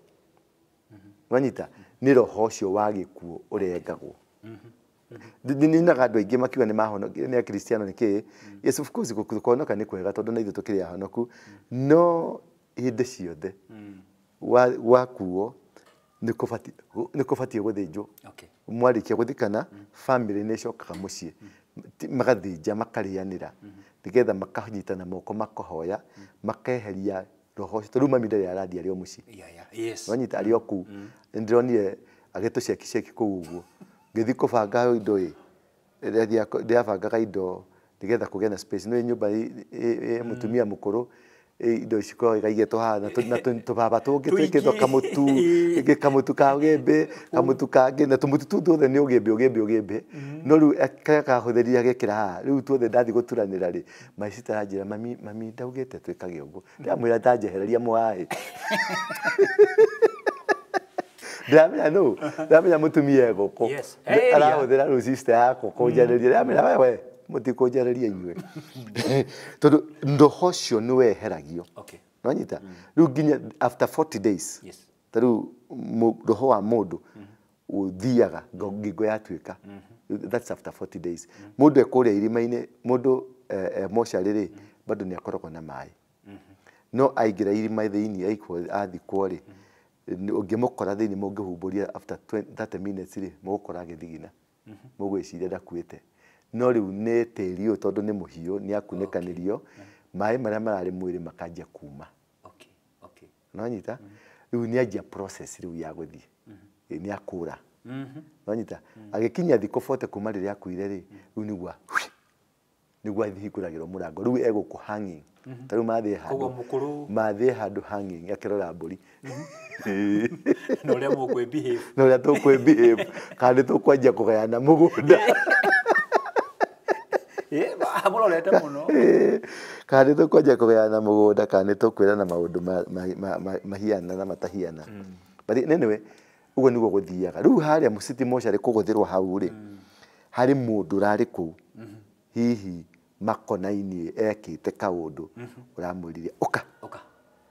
Wanyita? Nĩ roho ũcio wa gĩkuũ ũrengagwo. Ninaga andũ aingĩ makiuga nĩ mahonokire nĩ akristiano nĩ kĩĩ. Yes, of course kũhonoka nĩ kwega tondũ na ithuĩ tũkĩrĩ ahonoku, no hĩndĩ ciothe wakuo nĩ kũbatiĩ gũthĩnjwo. Mwarĩkia gũthikana family nĩ ĩcokaga mũciĩ magathĩnja makarĩanĩra nĩgetha makanyitana moko makahoya makeheria roho ũcio. Tondũ rĩu mami ndarĩ arathiĩ arĩ o mũciĩ. Wanyita? Arĩ o kũu. Nĩndĩronire agĩtũcekiceki kũu ũguo. Ngĩthiĩ kũbanga indo ĩ, ndĩrabangaga indo nĩgetha kũgĩe na space. Nĩ nyũmba ĩ mũtumia mũkũrũ, indo cikoragwo ikaigĩtwo haha na tũbaba tũngĩ twĩkĩtwo kamũtu, kamũtu ka ũgĩmbĩ, kamũtu kangĩ, na tũmũtu tũu tuothe nĩ ũgĩmbĩ, ũgĩmbĩ, ũgĩmbĩ. No rĩu karĩa kahũthĩrire agekĩra haha, rĩu tuothe ndathiĩ gũturanĩra rĩ, my sister aranjĩra, mami, mami ndaugĩte twĩkage ũguo. Ndĩramwĩra ndanjehereria mwaĩ. Ndiramenya no ndiramenya mutumia egũkũ arahũthĩra rĩu sister yakwa kũnjarĩria ndiramenya we mũtikũnjarĩria inyuĩ tondũ roho ũcio nĩ weheragio. Nĩwanyita rĩu nginya after 40 days ta rĩu roho wa mũndũ ũthiaga ngingo yatuĩka. That's after 40 days. Mũndũ ekũrĩa irima-inĩ mũndũ mocarĩ rĩ bado nĩ akoragwo na maĩ no aingĩra irima thĩinĩ athikwo rĩ ũngĩmũkora thĩinĩ mũngĩhumbũria after 30 minutes rĩ mũgũkora agĩthigina mũgwĩciria ndakuĩte no rĩu nĩ tĩri ũyũ tondũ nĩ mũhiũ nĩ akunĩkanĩrio maĩ marĩa mararĩ mwĩrĩ makanjia kuma. Nĩwanyita rĩu nĩ anjia process rĩu ya gũthiĩ nĩ akũra. Nĩwanyita agĩkinyia thikũ 40 kuma rĩrĩa akuire rĩ rĩu nĩguo nĩguo ahingũragĩrwo mũrango rĩu egũkũ hanging ta rĩu mathiĩ handũ mathiĩ handũ hanging akĩrora mbũri na ũrĩa mũkwĩ-behave na ũrĩa tũkwĩ-behave kana nĩ tũkwanjia kũgayana mũgũnda mũrorete mũno kana nĩ tũkwanjia kũgayana mũgũnda kana nĩ tũkwĩrana maũndũ mahiana na matahiana. But anyway ũguo nĩguo gũthiaga rĩu harĩa city mocarĩ kũgũthĩrwo hau rĩ harĩ mũndũ ũrarĩ kũu hihi makona-inĩ ekĩte kaũndũ ũramwĩrire ũka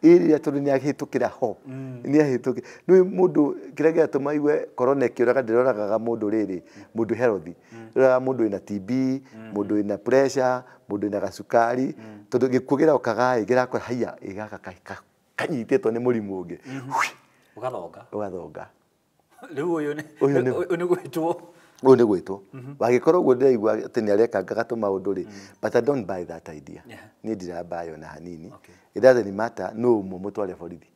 ĩrĩa tondũ nĩ ahĩtũkĩra ho nĩ ahĩtũkĩra nĩ mũndũ kĩrĩa gĩatũma igue corona ĩkĩũraga ndĩroragaga mũndũ rĩrĩ mũndũ healthy ĩroraga mũndũ wĩna TB mũndũ wĩna pressure mũndũ wĩna gacukari tondũ gĩkuũ kĩrokaga ĩ kĩrakora haiya ĩ gaka kanyitĩtwo nĩ mũrimũ ũngĩ ũgathonga ũgathonga rĩu ũyũ nĩ gwĩtwo ũyũ nĩ gwĩtwo wagĩkorwo ũguo ndĩraigua atĩ nĩ arekangaga tũmaũndũ rĩ but I don't buy that idea. Niĩ ndirambaya ona hanini. It doesn't matter nũ ũmwe mũtware borithi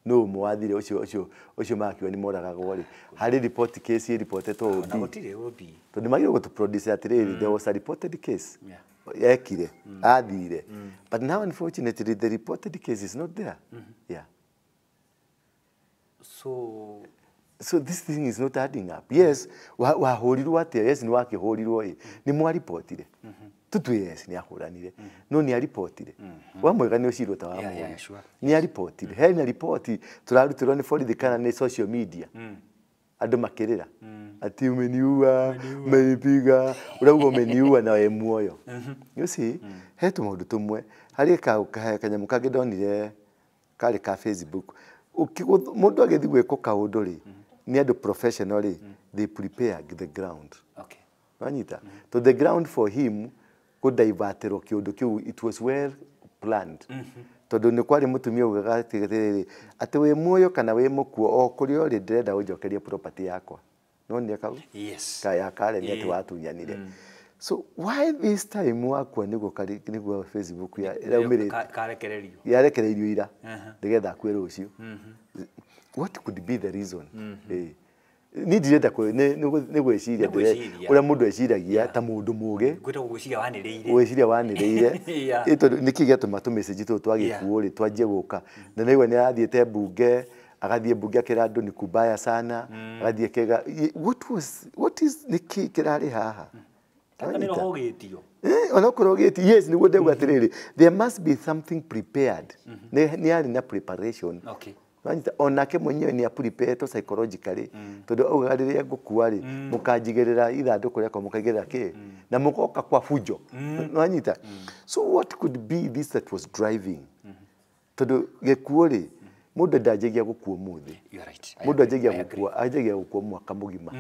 nũ ũmwe wathire ũcio ũcio ũcio makiuga nĩ moragagwo rĩ harĩ report case ĩripotetwo OB tondũ nĩ magĩrĩirwo gũtũ-produce atĩrĩrĩ there was a reported case ekire athire but now unfortunately the reported case is not there. Yeah. So this thing is not adding up. Yes, wahũrirwo atĩa? Yes, nĩ wakĩhũrirwo ĩ nĩ mwaripotire tutue yes nĩ ahũranire no nĩ aripotire wamwega nĩ ũcirwo ta wa mũũru nĩ aripotire hena ripoti tũrarutirwo nĩ borithi kana nĩ social media andũ makĩrĩra ati umeniua umenipiga ũrauga umeniua na wĩ muoyo. You see he tũmaũndũ tũmwe harĩ kanyamũ kangĩ ndonire karĩ ka Facebook mũndũ agĩthiĩ gwĩkwo kaũndũ rĩ nĩ andũ professional rĩ they prepare the ground. Wanyita to the ground for him kũdiverterwo kĩũndũ kĩu it was well planned tondũ nĩ kwarĩ mũtumia ugaga atĩrĩrĩ atĩ wĩ muoyo kana wĩ mũkuo o kũrĩa ũrĩ ndĩrenda ũnjokerie property yakwa no nĩ kau ya kare nĩ atĩ watunyanire. So why this time wakwa nĩguo nĩguo Facebook ya ĩraumĩrĩte karekererio yarekereirio ira nĩgetha akue rũciũ. What could be the reason? Ni ndirenda nĩ gwĩciria ũrĩa mũndũ eciragia ta mũndũ mũũgĩ gwĩtagwo gwĩciria wanĩrĩire gwĩciria wanĩrĩire tondũ nĩkĩ gĩatũma tũmessage tũtũ twa gĩkuũ rĩ twanjie gũka na naigua nĩ arathiĩte mbunge agathiĩ mbunge akĩra andũ ni kubaya sana agathiĩ kega what was what is nĩkĩ kĩrarĩ haha onokorwo ũgĩtio yes nĩguo ndauga atĩrĩrĩ there must be something prepared nĩ arĩ na preparation. Onake mwenyewe nĩ apreparetwo psychologically tondũ augaga rĩrĩa ngũkua rĩ mũkanjigĩrĩra ithandũkũ rĩakwa mũkaigĩrĩra kĩ na mũgoka kwa fujo. Nĩwanyita so what could be this that was driving tondũ gĩkuũ rĩ mũndũ ndanjagia gũkua ũmũthĩ mũndũ anjagia gũkua mwaka mũgima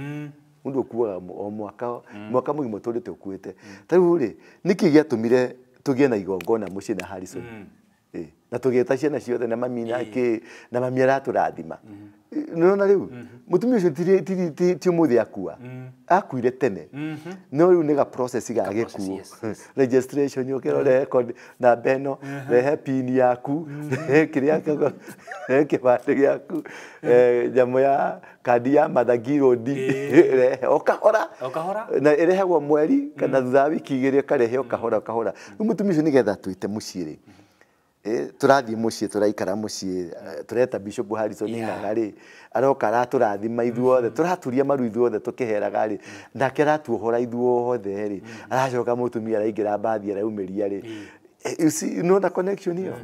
mũndũ ũkuaga o mwaka mwaka mũgima ũtũrĩte ũkuĩte ta rĩu rĩ nĩkĩ gĩatũmire tũgĩe na igongona mũciĩ na Harrison na tũgĩta ciana ciothe na mami nake na mami aratũrathima nĩũrona rĩu mũtumia ũcio ti ũmũthĩ akua akuire tene no rĩu nĩ ga process ga gĩkuũ registration ũkĩrore record namba ĩno rehe pin yaku rehe kĩrĩa rehe kĩbandĩ gĩaku nyamũ ya kandi ya Mathang'i Road rehe o kahora na ĩrehagwo mweri kana thutha wa wiki igĩrĩ ĩkarehe o kahora o kahora rĩu mũtumia ũcio nĩgetha twĩte mũciĩ rĩ tũrathiĩ mũciĩ tũraikara mũciĩ tũreta Bishop Harrison Ng'ang'a rĩ aroka aratũrathima ithuothe tũraturia maru ithuothe tũkĩheraga rĩ nake aratuohora ithuothe rĩ aracoka mũtumia araingĩra mbathi araumĩria rĩ you see nona connection ĩyo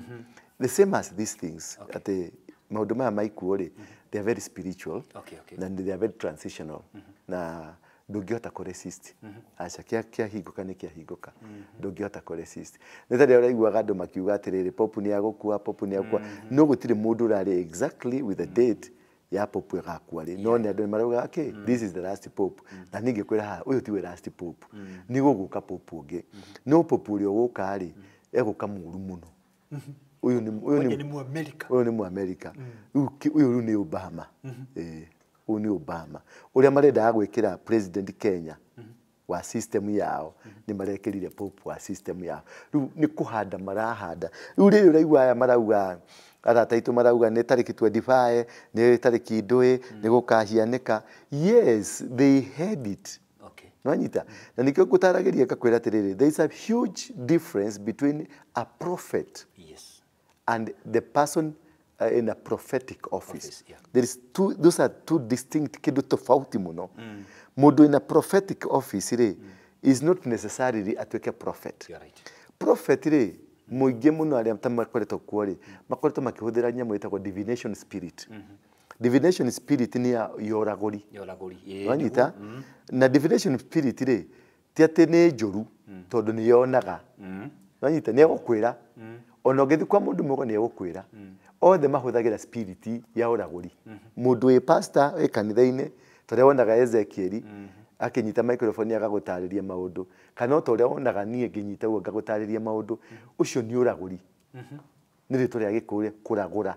the same as these things atĩ Maũndũ maya maikuo rĩ, they are very spiritual. Okay. Na they are very transitional. Na ndũngĩhota kũ resist. Aca, kĩahingũka nĩ kĩahingũka, ndũngĩhota kũ resist. Nĩ ta rĩrĩa ũraiguaga andũ makiuga atĩrĩrĩ, popu nĩ agũkua, popu nĩ agũkua, no gũtirĩ mũndũ ũrarĩ exactly with the date ya popu ĩgakua rĩ, no nĩ andũ nĩ maraugaga kĩ, this is the last pope. Na niĩ ngĩkwĩra haha, ũyũ tiwe last pope, nĩ gũgũka pope ũngĩ, no pope ũrĩa ũgũka rĩ, egũka mũru mũno. Ũyũ nĩ ũyũ Kwanja nĩ nĩ Mũamerika. Ũyũ nĩ Mũamerika. Rĩu ũyũ rĩu nĩ Obama. Ĩĩ, ũyũ nĩ Obama ũrĩa marendaga gwĩkĩra president Kenya wa system yao, nĩ marekĩrire pope wa system yao. Rĩu nĩ kũhanda marahanda. Rĩu rĩrĩ ũraigua aya marauga, arata aitũ marauga nĩ tarĩki 25, nĩ tarĩki ndũĩ nĩ gũkahianĩka. Yes, they had it. Nwanyita na nikĩo ngũtaragĩria ngakwĩra atĩrĩrĩ, there is a huge difference between a prophet and the person in a prophetic office. Office, yeah. There is two, those are two distinct kindu tofauti muno. Mundu in a prophetic office rĩ, is not necessarily atuĩke prophet. You are right. Prophet rĩ, mũingĩ mũno arĩa ta makoretwo kuo rĩ, makoretwo makĩhũthĩra nyamũ ĩtagwo divination spirit. Divination spirit nĩ ya ũragũri. Ya ũragũri. Ĩĩ, Wanyita na divination spirit rĩ, ti atĩ nĩ njũru, tondũ nĩ yonaga. Wanyita nĩ egũkwĩra, ona ũngĩthiĩ kwa mũndũ mũgo nĩ egũkwĩra. Othe mahũthagĩra spirit ya ũragũri. Mũndũ wĩ pastor wĩ kanitha-inĩ, ta ũrĩa wonaga Ezekieli akĩnyita microphone agagũtarĩria maũndũ, kana o ta ũrĩa wonaga niĩ ngĩnyita ũguo ngagũtarĩria maũndũ, ũcio nĩ ũragũri. Nĩ rĩtwa rĩa Gĩkũyũ kũragũra.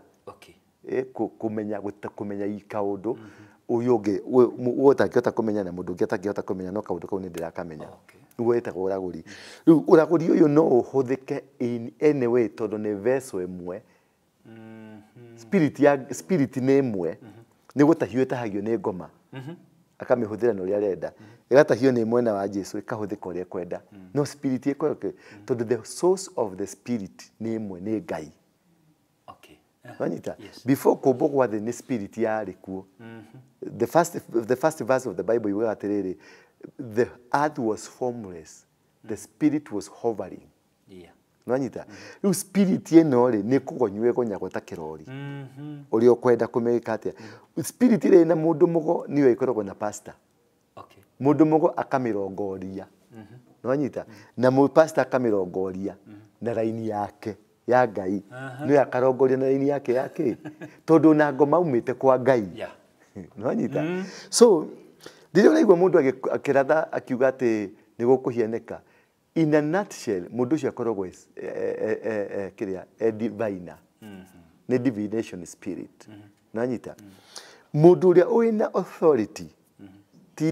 Kũmenya kũmenya i kaũndũ ũyũ ũngĩ we ũtangĩhota kũmenya na mũndũ ũngĩ atangĩhota kũmenya, no kaũndũ kau nĩ ndĩrakamenya. Nĩguo ĩtagwo ũragũri. Rĩu ũragũri ũyũ no ũhũthĩke in any way, tondũ nĩ vessel ĩmwe. Spirit ya spirit nĩ ĩmwe, nĩ gũtahio ĩtahagio nĩ ngoma, akamĩhũthĩra na ũrĩa arenda, ĩgatahio nĩ mwena wa Jesu ĩkahũthĩka ũrĩa ekwenda, no spirit ĩkorwo, tondũ the source of the spirit nĩ ĩmwe, nĩ Ngai. Wanyita? Yes. Before kũmbwo gwa thĩ nĩ spirit yarĩ kuo. The first verse of the Bible yugaga atĩrĩrĩ, the earth was formless, the spirit was hovering. Nwanyita rĩu spirit ĩno rĩ, nĩ kũgonywo ĩgonyagwo ta kĩrori ũrĩa ũkwenda kũmĩka atĩa. Spirit ĩrĩa ĩna mũndũ mũgo nĩyo ĩkoragwo na pastor. Mũndũ mũgo akamĩrongoria, nwanyita na pastor akamĩrongoria na raini yake ya Ngai, nĩyo akarongoria na raini yake ya kĩ, tondũ na ngoma aumĩte kwa Ngai. Nwanyita so rĩrĩa ũraigua mũndũ akĩratha akiuga atĩ nĩ gũkũhianĩka, in a nutshell mũndũ ũcio akoragwo kĩrĩa e diviner, nĩ divination spirit. Nwanyita mũndũ ũrĩa wĩna authority ti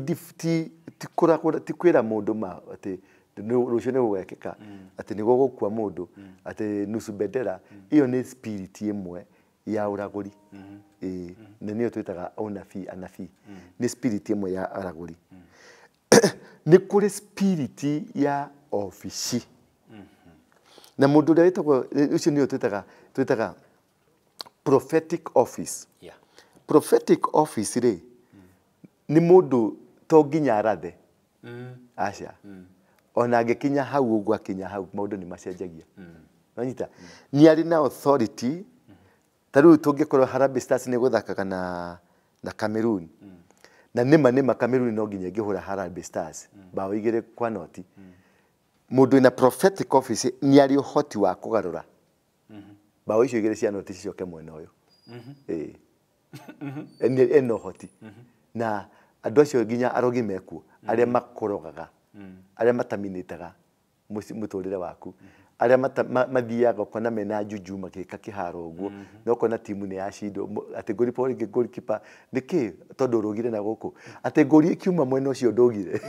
ti kũragũra, ti kwĩra mũndũ ma atĩ rũciũ nĩ gũgekĩka, atĩ nĩ gũgũkua mũndũ, atĩ nusu bendera ĩyo nĩ spirit ĩmwe ya ũragũri. Ĩĩ, na nĩyo twĩtaga ũnabii, anabii nĩ spirit ĩmwe ya aragũri. Nĩ kũrĩ spirit ya obici na mũndũ ũrĩa wĩtagwo ũcio nĩyo twĩtaga prophetic office. Prophetic office rĩ, nĩ mũndũ to nginya arathe, aca, ona angĩkinya hau ũguo akinya hau, maũndũ nĩ macenjagia. Wanyita nĩ arĩ na authority. Ta rĩu tũngĩkorwo Harambee Stars nĩ gũthakaga na Cameroon, na nĩma nĩma Cameroon no nginya ĩngĩhũra Harambee Stars bao 2-0, mũndũ wĩna prophetic office nĩ arĩ ũhoti wa kũgarũra bao icio igĩrĩ cia noti cicoke mwena ũyũ. Ĩĩ. Ena ũhoti, na andũ acio nginya arogi mekuo, arĩa makorogaga, arĩa mataminĩtaga mũtũrĩre waku, arĩa mathiaga ũkona mena juju magĩka kĩharo ũguo, na ũkona timu nĩ yacindwo, atĩ ngũripo rĩngĩ goalkeeper nĩkĩ, tondũ ũrũgire na gũkũ atĩ ngũri ĩkiuma mwena ũcio ndũgire.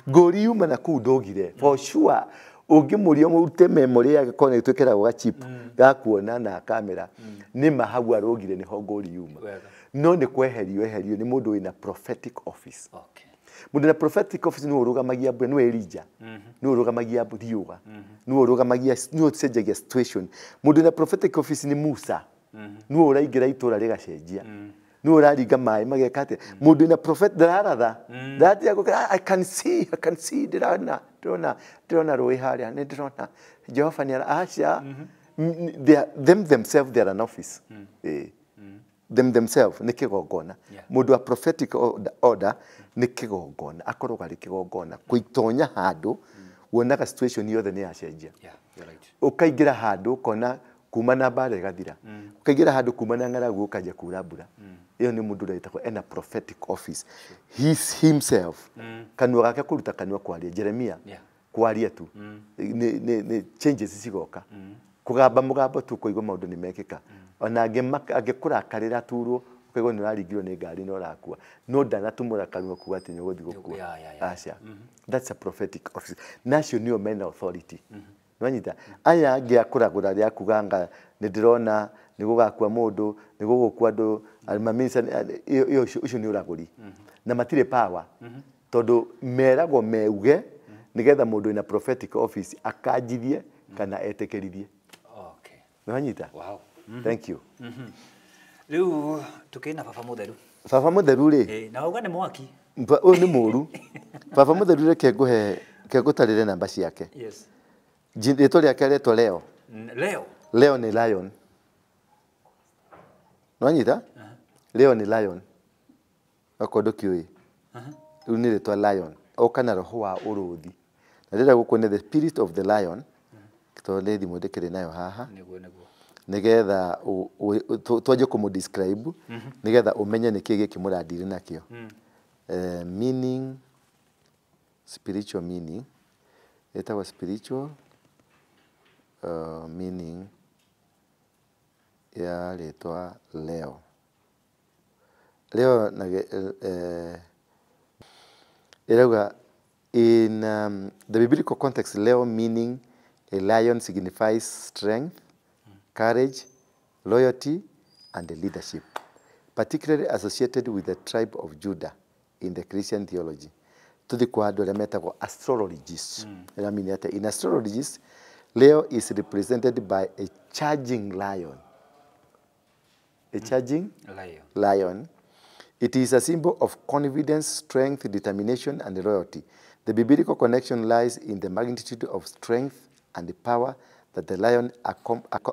Ngũri yuma na kũu ndũgire for sure. Ũngĩmũria ũrute memory yake, korwo nĩ twĩkĩragwo ga chip ga kuona na kamera, nĩma hau arũgire nĩho ngũri yuma. No nĩ kweherio eherio nĩ mũndũ wĩna prophetic office. Mũndũ na prophetic office nĩwe ũrũgamagia mbura, nĩwe Elijah, nĩwe ũrũgamagia riũa, nĩwe ũrũgamagia, nĩwe ũcenjagia situation. Mũndũ na prophetic office nĩ Musa, nĩwe ũraingĩra itũra rĩgacenjia, nĩwe ũraringa maĩ mageka atĩa. Mũndũ na prophet ndararatha, ndaratia gũkĩra, "Ah, I can see, I can see, ndĩrona, ndĩrona, ndĩrona rũĩ harĩa, nĩ ndĩrona Jehova nĩ ara," aca. them themselves they are an office. Them themselves nĩ kĩgongona. Mũndũ wa prophetic order nĩ kĩgongona, akoragwo arĩ kĩgongona. Kũitonya handũ wonaga situation yothe nĩ yacenjia. Ũkaingĩra handũ ũkona kuma na mbara ĩgathira. Ũkaingĩra handũ kuma na ng'aragu ũkanjia kura mbura. Ĩyo nĩ mũndũ ũrĩa wĩtagwo ena prophetic office. He himself kanua gake kũruta kanua kwaria Jeremia kwaria tu nĩ changes cigoka. Kũgamba mũgambo tu kũigua maũndũ nĩ mekĩka. Ona angĩkũrakarĩra turwo ũkaigua nĩ ũraringirwo nĩ ngari na ũrakua, no ndanatumũra kanua kuga atĩ nĩ ũgũthiĩ gũkua. Aca. That's a prophetic office. Nacio nĩo mena authority. Nĩwanyita? Aya angĩ a kũragũra rĩa kuga anga nĩ ndĩrona nĩ gũgakua mũndũ, nĩ gũgũkua andũ, ũcio nĩ ũragũri. Na matirĩ power. Tondũ meragwo meuge nĩgetha mũndũ wĩna prophetic office akanjithie kana etĩkĩrithie. Nĩwanyita? Wow. Thank you. Rĩu tũkĩrĩ na baba mũtheru. Baba mũtheru rĩ? Na wauga nĩ mwaki. Ũyũ nĩ mũru. Baba mũtheru reke ngũhe, reke ngũtarĩre namba ciake. Yes. Rĩtwa rĩake rĩetwo Leo. Leo. Leo nĩ lion. Nĩwanyita? Leo nĩ lion. Okorwo ndũkĩũĩ. Rĩu nĩ rĩtwa lion. Oka na roho wa ũrũthi. Na rĩrĩa gũkũ nĩ the spirit of the lion. Tondũ nĩ thimũ ndĩkĩrĩ nayo haha. Nĩguo nĩguo. Nĩgetha twanjie kũmũ describe, nĩgetha ũmenye nĩkĩ gĩkĩ mũrandiri nakĩo. Meaning, spiritual meaning, ĩtagwo spiritual meaning ya rĩtwa Leo. Leo na ĩrauga in the biblical context, Leo meaning a lion signifies strength, courage, loyalty, and leadership, particularly associated with the tribe of Judah in the Christian theology. Tuthi kwa andũ arĩa metagwo astrologists. Ĩramini atĩa? In astrologists, Leo is represented by a charging lion. A charging lion. Lion. It is a symbol of confidence, strength, determination, and loyalty. The biblical connection lies in the magnitude of strength and the power that the lion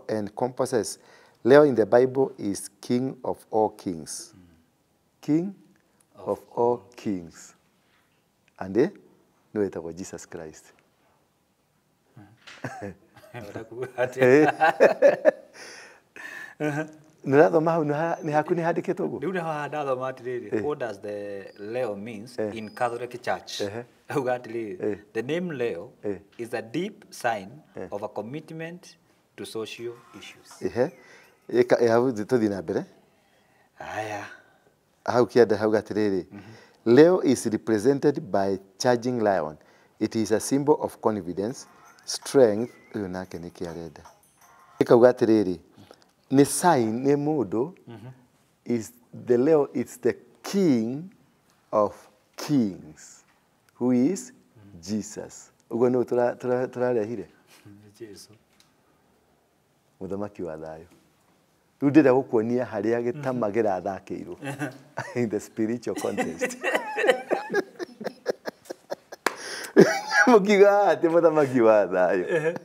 encompasses. Leo in the Bible is king of all kings. King of all kings. And no etagwo Jesus Christ. Nĩũrathoma hau nĩ haku nĩ handĩkĩtwo ũguo? Rĩu nĩho ndathoma atĩrĩrĩ, what does the Leo means in Catholic Church? Auga atĩrĩrĩ, the name Leo is a deep sign of a commitment to social issues. Hau tũthiĩ na mbere. Aya. Hau kĩanda hauga atĩrĩrĩ, Leo is represented by charging lion. It is a symbol of confidence, strength. Ũyũ nake nĩkĩ arenda? Ĩkauga atĩrĩrĩ, nĩ sign nĩ mũndũ, is the Leo is the king of kings, who is Jesus. Ũguo nĩguo tũrarehire? Jesu. Mũthamaki wa thayũ. Rĩu ndĩrenda gũkuonia harĩa gĩtama kĩrathakĩirwo in the spiritual context. Mũkiuga atĩ mũthamaki wa thayũ.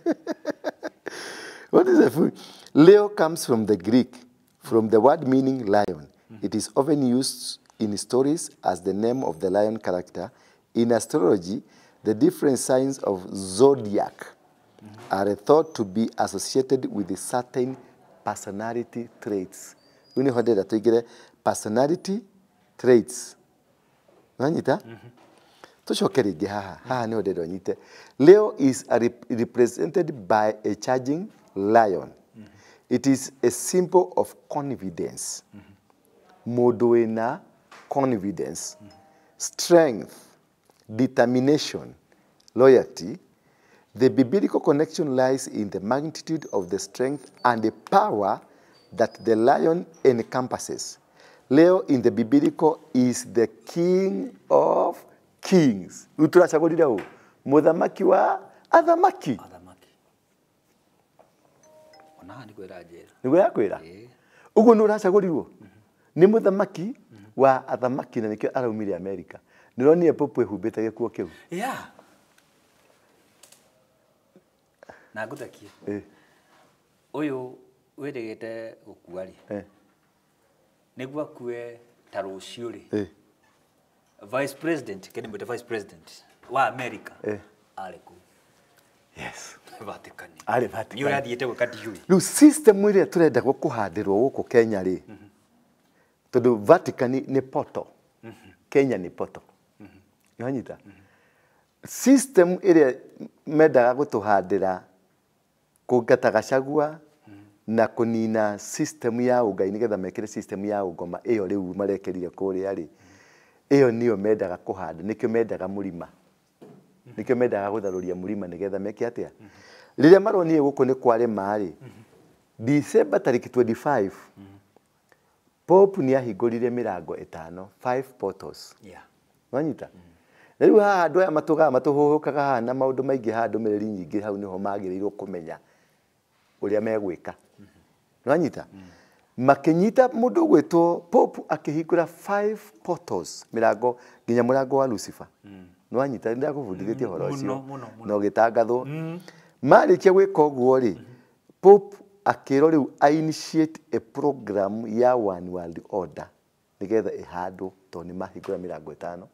What is the food? Leo comes from the Greek, from the word meaning lion. It is often used in stories as the name of the lion character. In astrology, the different signs of zodiac are thought to be associated with certain personality traits. Rĩu nĩho ndĩrenda tũingĩre personality traits. Nĩwanyita? Tũcoke rĩngĩ haha. Haha nĩho ndĩrenda ũnyite. Leo is a represented by a charging lion. It is a symbol of confidence. Mũndũ wĩna confidence, strength, determination, loyalty. The biblical connection lies in the magnitude of the strength and the power that the lion encompasses. Leo in the biblical is the king of kings. Rĩu tũracagũrire ũ? Mũthamaki wa athamaki. Athamaki. Ona haha nĩguo ĩranjĩra. Nĩguo yakwĩra? Ũguo nĩ ũracagũrirwo? Nĩ mũthamaki wa athamaki na nĩkĩo araumire Amerika. Nĩũronire Pope ehumbĩte gĩkuo kĩu? Yeah. Na ngũthekie. Ũyũ wĩrĩgĩte gũkua rĩ, nĩguo akue ta rũciũ rĩ, Vice President, kene mwĩte Vice President wa America arĩ kũ? Yes. Vatican. Arĩ Vatican. Nĩ ũrathiĩte gwĩka ndiũĩ. Rĩu system ĩrĩa tũrenda kũhandĩrwo gũkũ Kenya rĩ, tondũ Vatican nĩ poto, Kenya nĩ poto. Nĩwanyita? System ĩrĩa mendaga gũtũhandĩra kũngata Gachagua na kũnina system ya ũngai nĩgetha mekĩre system ya ũngoma ĩyo rĩu marekerire kũrĩa rĩ, ĩyo nĩyo mendaga kũhanda, nĩkĩo mendaga mũrima, nĩkĩo mendaga gũtharũria mũrima nĩgetha meke atĩa. Rĩrĩa maronire gũkũ nĩ kwarĩma rĩ, December tarĩki 25 Pope nĩ ahingũrire mĩrango ĩtano, 5 portals. Wanyita? Na rĩu haha andũ aya matũgaga matũhũhũkaga haha na maũndũ maingĩ haha ndũmĩrĩri nyingĩ hau nĩho magĩrĩirwo kũmenya ũrĩa megwĩka. Wanyita? Makĩnyita mũndũ ũgwĩtwo Pope akĩhingũra 5 portals, mĩrango nginya mũrango wa Lucifer. Nĩwanyita? Nĩndakũbundithĩtie ũhoro ũcio na ũgĩtangathwo. Marĩkia gwĩka ũguo rĩ, Pope akĩrwo rĩu a initiate a program ya One World Order nĩgetha ĩhandwo tondũ nĩ mahingũra mĩrango ĩtano.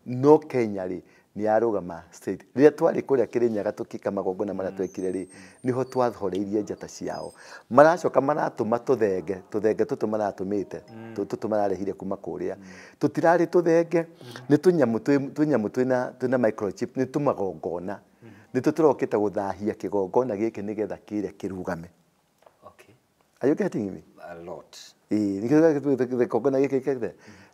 No Kenya rĩ nĩ yarũgama state. Rĩrĩa twarĩ kũrĩa Kĩrĩnyaga tũkĩka magongona marĩa twekire rĩ, nĩho twathoreirie njata ciao. Maracoka maratũma tũthenge, tũthenge tũtũ maratũmĩte, tũtũ mararehire kuma kũrĩa. Tũtirarĩ tũthenge, nĩ tũnyamũ tũnyamũ twĩna microchip, nĩ tũmagongona. Nĩ tũtũrokĩte gũthahia kĩgongona gĩkĩ nĩgetha kĩrĩa kĩrugame. Okay. Are you getting me? A lot. Nĩkĩo gĩkĩ gĩkĩ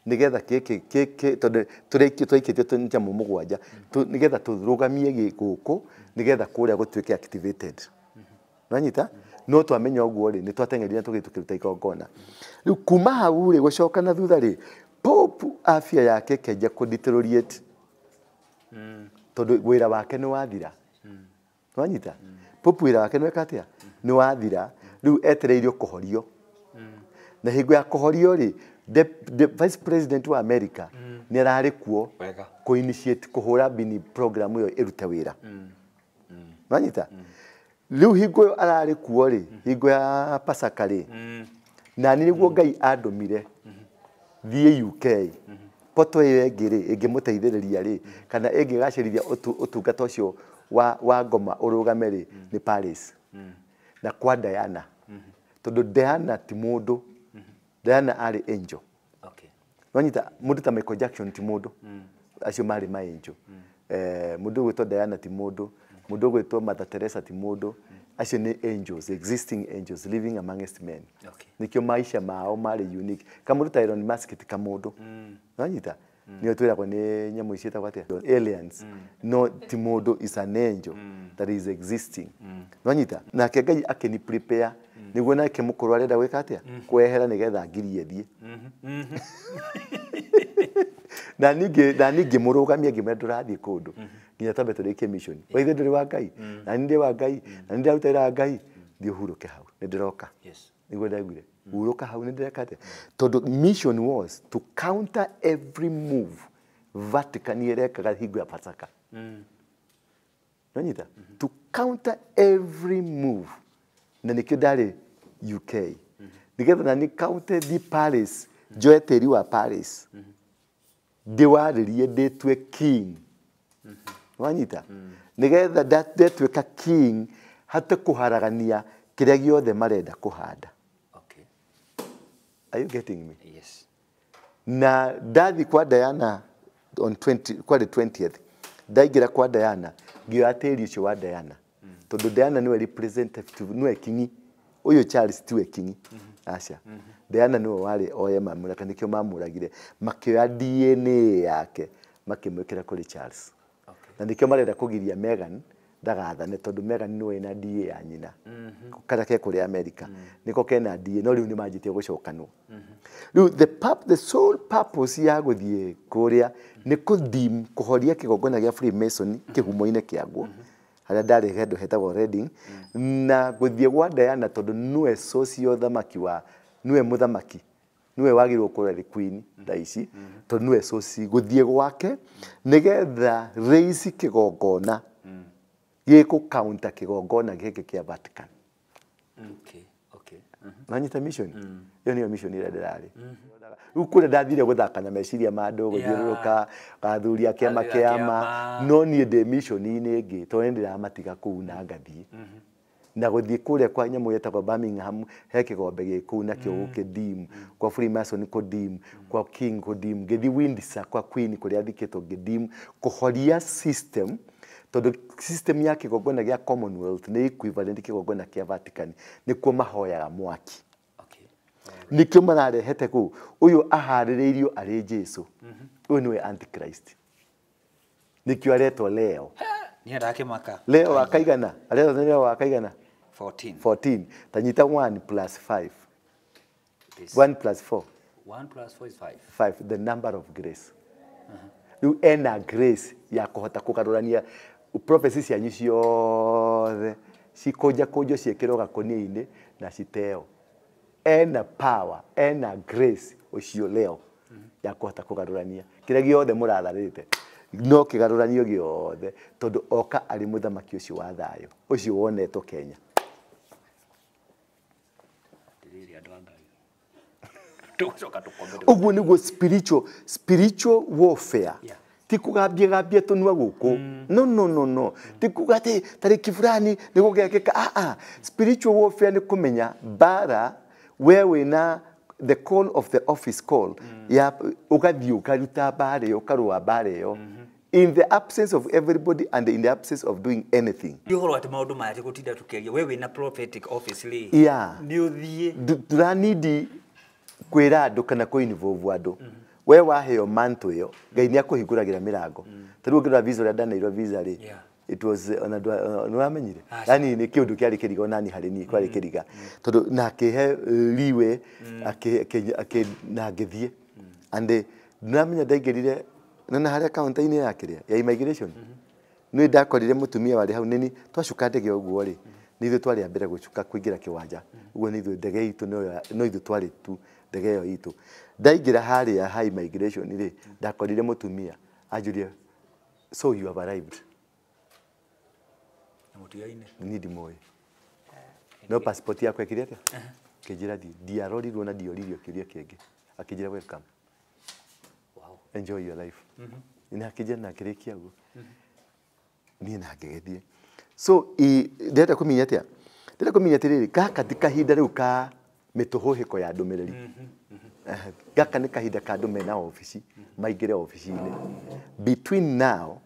nĩgetha gĩkĩ tondũ tũraikĩtie tũnyamũ mũgwanja nĩgetha tũrũgamie gũkũ nĩgetha kũrĩa gũtuĩke activated. Nĩwanyita? No twamenya ũguo rĩ, nĩ twateng'erire tũgĩthiĩ tũkĩruta igongona. Rĩu kuma hau rĩ gũcoka na thutha rĩ, Pope afya yake ĩkĩanjia kũ deteriorate tondũ wĩra wake nĩ wathira. Nĩwanyita? Pope wĩra wake nĩ weka atĩa? Nĩ wathira. Rĩu etereirio kũhorio. Na hingo ya kũhorio rĩ, the Vice President wa America nĩ ararĩ kuo kũ initiate kũhũra bini program ĩyo ĩrute wĩra. Nĩwanyita? Rĩu hingo ĩyo ararĩ kuo rĩ, hingo ya Pasaka rĩ, na nĩ nĩguo Ngai andũmire thiĩ UK. Poto ĩyo ĩngĩ rĩ, ĩngĩmũteithĩrĩria rĩ, kana ĩngĩgacĩrithia ũtungata ũcio wa ngoma ũrũgame rĩ, nĩ Paris. Na kwa Diana. Tondũ Diana ti mũndũ. Diana arĩ angel. Okay. Nĩwanyita? Mũndũ ta Michael Jackson ti mũndũ. Acio marĩ ma angel. Mũndũ ũgwĩtwo Diana ti mũndũ. Mũndũ ũgwĩtwo Mother Teresa ti mũndũ. Acio nĩ angels, existing angels living amongst men. Okay. Nĩkĩo maisha mao marĩ unique. Kamũndũ ta Elon Musk ti kamũndũ. Nĩwanyita? Nĩyo twĩragwo nĩ nyamũ ici ciĩtagwo atĩa? Aliens. No ti mũndũ, is an angel that is existing. Nĩwanyita? Nake Ngai akĩni prepare nĩguo nake mũkũrũ arenda gwĩka atĩa? Kwehera nĩgetha ngirie thiĩ. Na ningĩ mũrũgamia ngĩmwĩra ndũrathiĩ kũndũ nginya twambe tũrĩkie mission. Waithe ndũrĩ wa Ngai, na nĩ ndĩ wa Ngai, na nĩ ndĩraruta wĩra wa Ngai, thiĩ ũhurũke hau, nĩ ndĩroka. Nĩguo ndaiguire. Hurũka hau nĩ ndĩreka atĩa? Tondũ mission was to counter every move Vatican ĩrekaga hingo ya Pasaka. Nĩwanyita? To counter every move. Na nĩkĩo ndarĩ UK. Nĩgetha na nĩ counter thi Paris, njoe tĩri wa Paris. Ndĩwarĩrie ndĩtue king. Nĩwanyita? Nĩgetha ndetuĩka king hate kũharagania kĩrĩa gĩothe marenda kũhanda. Okay. Are you getting me? Yes. Na ndathi kwa Diana on 20, kwa the 20th. Ndaingĩra kwa Diana, ngĩoya tĩri ũcio wa Diana. Tondũ Diana nĩwe representative, nĩwe kingi. Ũyũ Charles tiwe kingi. Aca. Diana nĩwe warĩ oye mamũraka, nĩkĩo mamũragire. Makĩoya DNA yake, makĩmwĩkĩra kũrĩ Charles. Okay. Na nĩkĩo marenda kũgiria Meghan ndagathane tondũ Meghan nĩwe wĩna DNA ya nyina. Karĩa ke kũrĩa America. Nĩko kena DNA, no rĩu nĩmanjĩtie gũcokanwo. Rĩu the sole purpose ya gũthiĩ kũrĩa nĩ kũdim kũhoria kĩgongona gĩa Freemason kĩhumo-inĩ kĩaguo. Harĩa ndarĩ handũ hetagwo Reading, na gũthiĩ gwa Diana tondũ nĩwe source ya ũthamaki wa, nĩwe mũthamaki, nĩwe wagĩrĩirwo gũkorwo arĩ queen thaa ici, tondũ nĩwe source, gũthiĩ gwake nĩgetha raise kĩgongona gĩkũ counter kĩgongona gĩkĩ kĩa Vatican. Okay, okay. Nanyita mission ĩyo nĩyo mission ĩrĩa ndĩrarĩ. Rĩu kũrĩa ndathire gũthaka na meciria ma andũ gũthiũrũrũka athuri a kĩama kĩama, no niĩ ndĩ mission-inĩ ĩngĩ tondũ nĩ ndĩramatiga kũu na ngathiĩ na gũthiĩ kũrĩa kwa nyamũ yetagwo Birmingham, he kĩgombe gĩ kũu nakĩo gũkĩdim, kwa Freemason kũdim, kwa King kũdim, ngĩthiĩ Windsor kwa Queen kũrĩa athikĩtwo ngĩdim, kũhoria system, tondũ system ya kĩgongona gĩa Commonwealth nĩ equivalent kĩgongona kĩa Vatican, nĩkuo mahoyaga mwaki. Nĩkĩo mararehete kũu. Ũyũ aharĩrĩirio arĩ Jesu, ũyũ nĩwe Antichrist, nĩkĩo aretwo Leo. Ni ndakĩmaka. Leo wa kaigana, aretwo nĩ Leo wa kaigana 14. 14. Tanyita 1 plus 5. 1 plus 4. 1 plus 4 is 5. 5, the number of grace. Rĩu ena grace ya kũhota kũgarũrania prophecy cianyu ciothe, cikũnjakũnjwo ciĩkĩrwo gakũnia-inĩ na citeo. Ena power, ena grace ũcio Leo ya kũhota kũgarũrania kĩrĩa gĩothe mũratharĩte, no kĩgarũranio gĩothe, tondũ oka arĩ mũthamaki ũcio wa thayũ, ũcio wonetwo Kenya. Ũguo nĩguo spiritual warfare. Ti kũgambia gambia tũnua gũkũ. No, no, no, no. Ti kuga atĩ tarĩki fulani nĩ gũgekĩka. Ah, spiritual warfare nĩ kũmenya mbara we wĩna the call of the office call ya ũgathiĩ ũkaruta mbara ĩyo, ũkarũa mbara ĩyo in the absence of everybody and in the absence of doing anything. Nĩ ũhoro atĩ maũndũ maya ti gũtinda tũkĩaria, we wĩna prophetic office rĩ, nĩ ũthiĩ ndũranindi kwĩra andũ kana kũ involve andũ. We waheo mantle ĩyo, Ngai nĩ akũhingũragĩra mĩrango. Ta rĩu ũngĩrora visa ũrĩa ndaneirwo visa rĩ, it was ona nĩ wamenyire, yani nĩ kĩũndũ kĩarĩ kĩriga onani harĩ niĩ kwarĩ kĩriga, tondũ na akĩhe liwe na ngĩthiĩ. And ndĩramenya ndaingĩrire nona harĩa counter-inĩ ya kĩrĩa ya immigration, nĩ ndakorire mũtumia warĩ hau nini, twacuka ndege ũguo rĩ, nĩ ithuĩ twarĩ a mbere gũcuka kũingĩra kĩwanja, ũguo nĩ ithuĩ ndege itũ no ithuĩ twarĩ tu ndege ĩyo itũ. Ndaingĩra harĩa ha immigration rĩ, ndakorire mũtumia anjũria, so you have arrived. Niĩ ndimũĩ, no passport yakwa ĩkĩrĩ atĩa, akĩnjĩra thiĩ, ndiarorirwo na ndioririo kĩũria kĩngĩ, akĩnjĩra welcome, enjoy your life. Na akĩnjĩra na akĩrĩkia ũguo, niĩ na ngĩgĩthiĩ. So ndĩrenda kũmenya atĩa, ndĩrenda kũmenya atĩrĩrĩ, gaka ti kahinda rĩu ka mĩtũhũhĩko ya ndũmĩrĩri. Gaka nĩ kahinda ka andũ mena obici, maingĩre obici-inĩ. Between now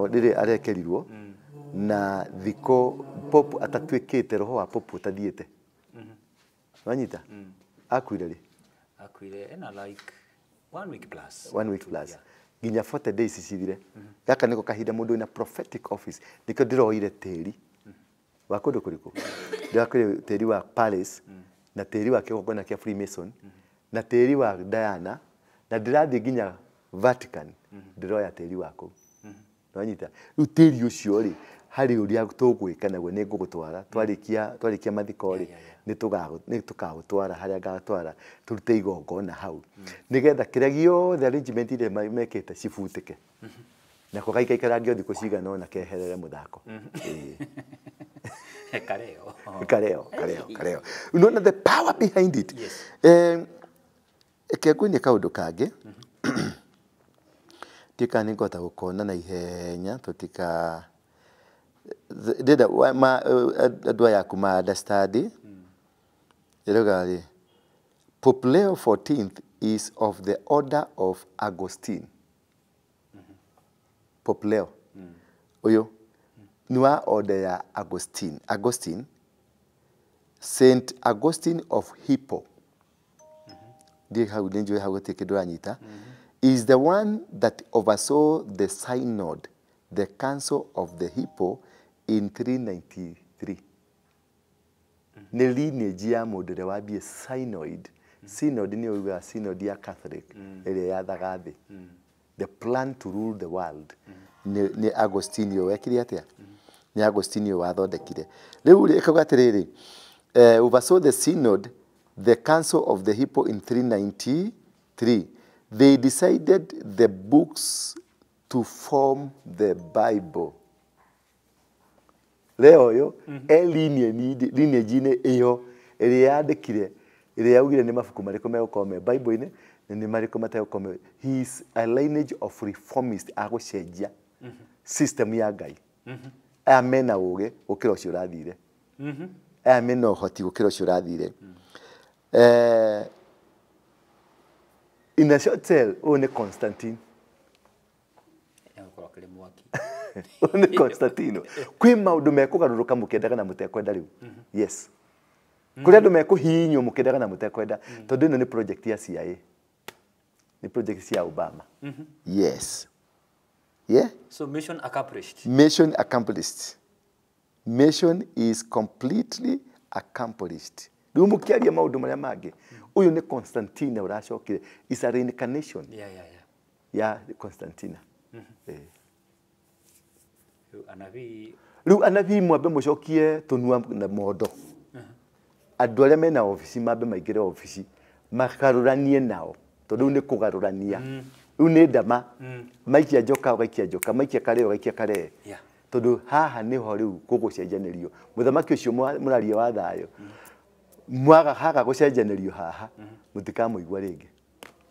rĩrĩa arekerirwo na thikũ Pope atatuĩkĩte, roho wa Pope ũtathiĩte. Wanyita? Akuire rĩ? Akuire ena like 1 week plus. 1 week plus. Nginya 40 days cithire. Gaka nĩko kahinda mũndũ wĩna prophetic office, nĩkĩo ndĩroire tĩri wa kũndũ kũrĩkũ? Ndĩrakwĩra tĩri wa Palace na tĩri wa kĩgongona kĩa Freemason na tĩri wa Diana, na ndĩrathiĩ nginya Vatican, ndĩroya tĩri wa kũu. Wanyita? Rĩu tĩri ũcio rĩ, harĩ ũrĩa tũgwĩka naguo nĩ ngũgũtwara, twarĩkia mathiko rĩ, nĩ tũkagũtwara harĩa ngatwara, tũrute igongona hau, nĩgetha kĩrĩa gĩothe arrangement iria mekĩte cibutĩke, nako gaikaikarange thikũ cigana ũna keherere mũthako. Kareo. Kareo, kareo, kareo. Unaona the power behind it. Reke ngũinie kaũndũ kangĩ, ndiũĩ kana nĩngũhota gũkona na ihenya, tũtika ndĩrenda andũ aya aku ma understand. Ĩrauga rĩ, Pope Leo 14th is of the order of Augustine. Pope Leo ũyũ nĩ wa order ya Augustine. Augustine, Saint Augustine of Hippo, ndiĩ hau nĩ njũĩ hau gũtirĩ kĩndũ ũranyita, is the one that oversaw the synod, the council of the Hippo in 393. Nĩ lineage ya mũndũ ũrĩa wambie synod. Synod nĩ ugaga synod ya Catholic ĩrĩa yathaga thĩ. The plan to rule the world. Nĩ Agostino wekire atĩa? Nĩ Agostino wathondekire. Rĩu rĩ ĩkauga atĩrĩrĩ, oversaw the synod, the council of the Hippo in 393. They decided the books to form the Bible. Leo ũyũ e lineage-inĩ ĩyo ĩrĩa yandĩkire ĩrĩa yaugire nĩ mabuku marĩkũ megũkorwo me Bible-inĩ na nĩ marĩkũ mategũkorwo me. He is a lineage of reformist agũcenjia system ya Ngai. Aya mena ũgĩ gũkĩra ũcio ũrathire. Aya mena ũhoti gũkĩra ũcio ũrathire. In a short tale, ũyũ nĩ Constantine. Ũyũ nĩ Constantino. Kwĩ maũndũ mekũgarũrũka mũkĩendaga na mũtekwenda rĩu. Yes. Kũrĩ andũ mekũhihinywo mũkĩendaga na mũtekwenda tondũ ĩno nĩ project ya CIA. Nĩ project cia Obama. Yes. Yeah? So mission accomplished. Mission accomplished. Mission is completely accomplished. Rĩu mũkĩaria maũndũ marĩa mangĩ. Ũyũ nĩ Constantine ũracokire. It's a reincarnation. Ya Constantine. Rĩu anabii mwambe mũcokie tũnua na mondo. Andũ arĩa mena obici mambe maingĩre obici makarũranie nao tondũ rĩu nĩ kũgarũrania. Rĩu nĩ ndama. Maikia njoka ũgaikia njoka, maikia karee ũgaikia karee. Tondũ haha nĩho rĩu gũgũcenjanĩrio. Mũthamaki ũcio mũraria wa thayũ. Mwaga haga gũcenjanĩrio haha mũtikamũigua rĩngĩ.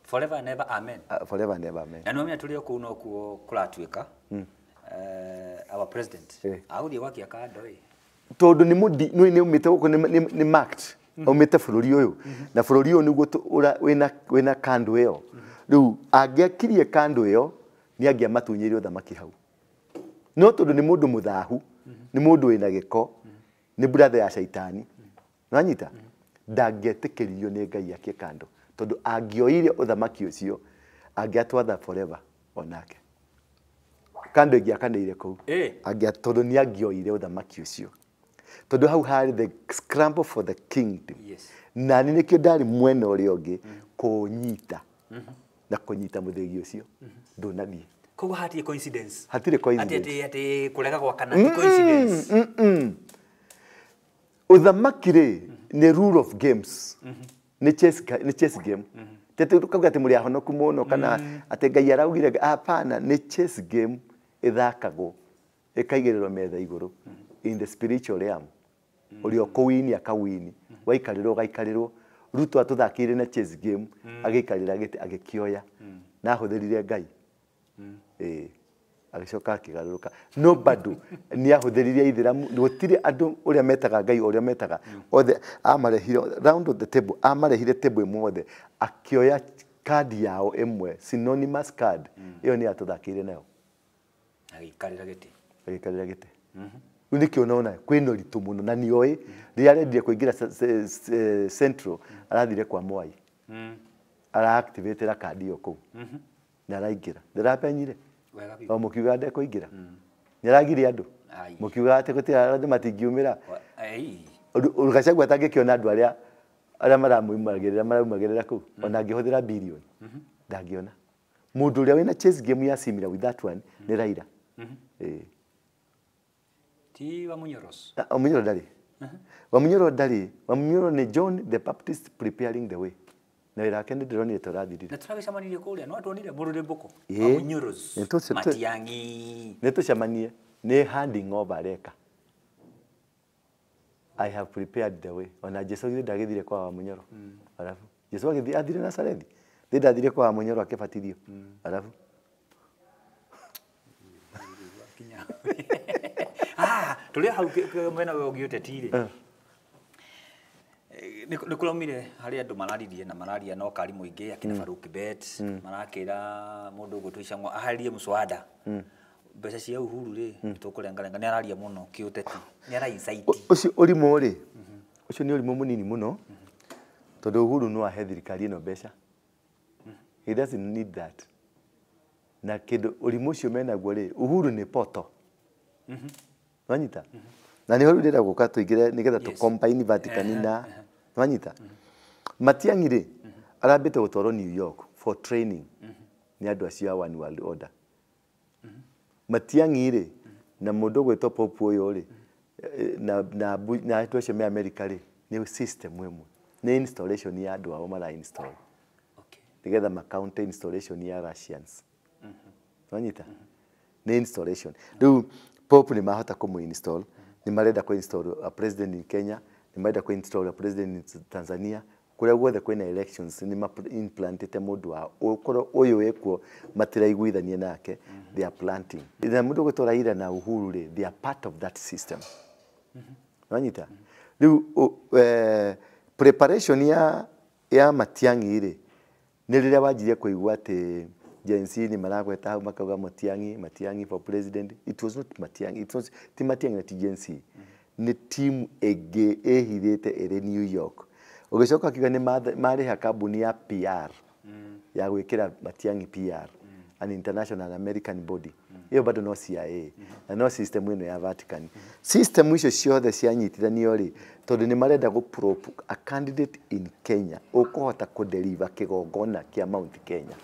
Forever and ever amen. Forever and ever amen. Na nĩ wamenya tũrĩ o kũu nokuo kũratuĩka. Our president agũthiĩ gwakia kando ĩ. Tondũ nĩ nĩ umĩte gũkũ nĩ marked aumĩte bũrũri ũyũ na bũrũri ũyũ nĩguo wĩna kando ĩyo. Rĩu angĩakirie kando ĩyo nĩ angĩamatunyĩire ũthamaki hau. No tondũ nĩ mũndũ mũthahu, nĩ mũndũ wĩna gĩko, nĩ brother ya caitani. Nĩwanyita? Ndangĩetĩkĩririo nĩ Ngai akie kando tondũ angĩoire ũthamaki ũcio angĩatwatha forever onake. Kando ĩngĩakanĩire kũu. Tondũ nĩ angĩoire ũthamaki ũcio. Tondũ hau harĩ the scramble for the kingdom. Na nĩ nĩkĩo ndarĩ mwena ũrĩa ũngĩ kũnyita na kũnyita mũthĩgi ũcio ndũnathiĩ. Koguo hatirĩ coincidence. Hatirĩ coincidence. Atĩ kũrega gwakana ti coincidence. Ũthamaki rĩ nĩ rule of games. Nĩ chess game. Tete tukauga atĩ mũrĩ ahonoku mũno kana atĩ Ngai araugire hapana, nĩ chess game ĩthakagwo ĩkaigĩrĩrwo metha igũrũ in the spiritual realm. Ũrĩa ũkũwini akawini, waikarĩrwo ũgaikarĩrwo. Ruto atũthakĩire na chess game agĩikarĩra gĩtĩ agĩkĩoya na ahũthĩrire Ngai. Agĩcoka akĩgarũrũka. No bado nĩ ahũthĩrire ithĩramu, gũtirĩ andũ ũrĩa metaga Ngai ũrĩa metaga othe amarehire round of the table, amarehire table ĩmwe othe akĩoya card yao ĩmwe synonymous card ĩyo nĩ atũthakĩire nayo agĩikarĩra gĩtĩ. Agĩikarĩra gĩtĩ. Rĩu nĩkĩo ũrona kwĩna ũritũ mũno na nĩoĩ rĩrĩa arendire kũingĩra Central arathire kwa Mwai. Ara-activate-ra kandi ĩyo kũu na araingĩra. Ndĩrapenyire. O mũkiuga ndekũingĩra. Nĩ aragiria andũ. Mũkiuga atĩ gũtirĩ andũ matingiumĩra. Gachagua atangĩkĩona andũ arĩa maramumagĩrĩra maraumagĩrĩra kũu ona angĩhũthĩra billion ndangĩona. Mũndũ ũrĩa wĩna chess game ya similar with that one nĩ Raila. Ti Wamunyoros. Wamunyoro ndarĩ. Wamunyoro ndarĩ. Wamunyoro nĩ John the Baptist preparing the way. Na wĩra wake nĩ ndĩronire ta ũrathirire. Na tũragĩcemanirie kũrĩa, no tuonire mũrũrĩmbũko. Wamunyoros. Matiang'i. Nĩ tũcemanie, nĩ handing over areka. I have prepared the way. Ona Jesu githĩ ndagĩthire kwa Wamunyoro. Arabu Jesu agĩthiĩ athire Nazarethi. Thĩ ndathire kwa Wamunyoro akĩbatithio. Arabu tũrĩ hau mwena wa ũgĩ ũteti rĩ. Nĩ kũraumire harĩ andũ mararirie na mararia no kari mũingĩ akina Farouk Kibet marakĩra mũndũ ũgwĩtwo Icang'wa aharĩrie mũswada. Mbeca cia Uhuru rĩ tũkũrengarenga nĩ araria mũno kĩũteti. Nĩ ara incite. Ũcio ũrimũ rĩ, ũcio nĩ ũrimũ mũnini mũno tondũ Uhuru no ahe thirikari ĩno mbeca. He doesn't need that. Na kĩndũ ũrimũ ũcio menaguo rĩ, Uhuru nĩ poto. Nwanyita? Na nĩho rĩu ndĩrenda gũka tũingĩre nĩgetha tũ combine Vatican na nwanyita? Matiang'i rĩ arambĩte gũtwarwo New York for training nĩ andũ acio a One World Order. Matiang'i rĩ na mũndũ ũgwĩtwo Pope ũyũ rĩ na andũ acio me America rĩ nĩ system ĩmwe, nĩ installation ya andũ ao mara install nĩgetha ma counter installation ya Russians. Nwanyita? Nĩ installation. Rĩu Pope nĩ mahota kũmũ install Nĩ marenda kũ install a president in Kenya, nĩ marenda kũ install a president in Tanzania. Kũrĩa guothe kwĩna elections nĩ ma implantĩte mũndũ wao, ũkorwo ũyũ wĩkuo matiraiguithania nake, they are planting. Na mũndũ ũgwĩtwo Raila na Uhuru rĩ, they are part of that system. Wanyita? Rĩu preparation ya Matiang'i rĩ, nĩ rĩrĩa wanjirie kũigua atĩ Gen Z nĩ maragweta hau makauga Matiang'i, Matiang'i for president. It was not Matiang'i, it was ti Matiang'i na ti Gen Z. Nĩ team ĩngĩ ĩhithĩte ĩrĩ New York. Ũgĩcoka akiuga nĩ marĩha kambuni ya PR ya gwĩkĩra Matiang'i PR, an international American body. Ĩyo bado no CIA na no system ĩno ya Vatican. System icio ciothe cianyitithanio rĩ, tondũ nĩ marenda gũ prop a candidate in Kenya ũkũhota kũ-deliver kĩgongona kĩa Mount Kenya.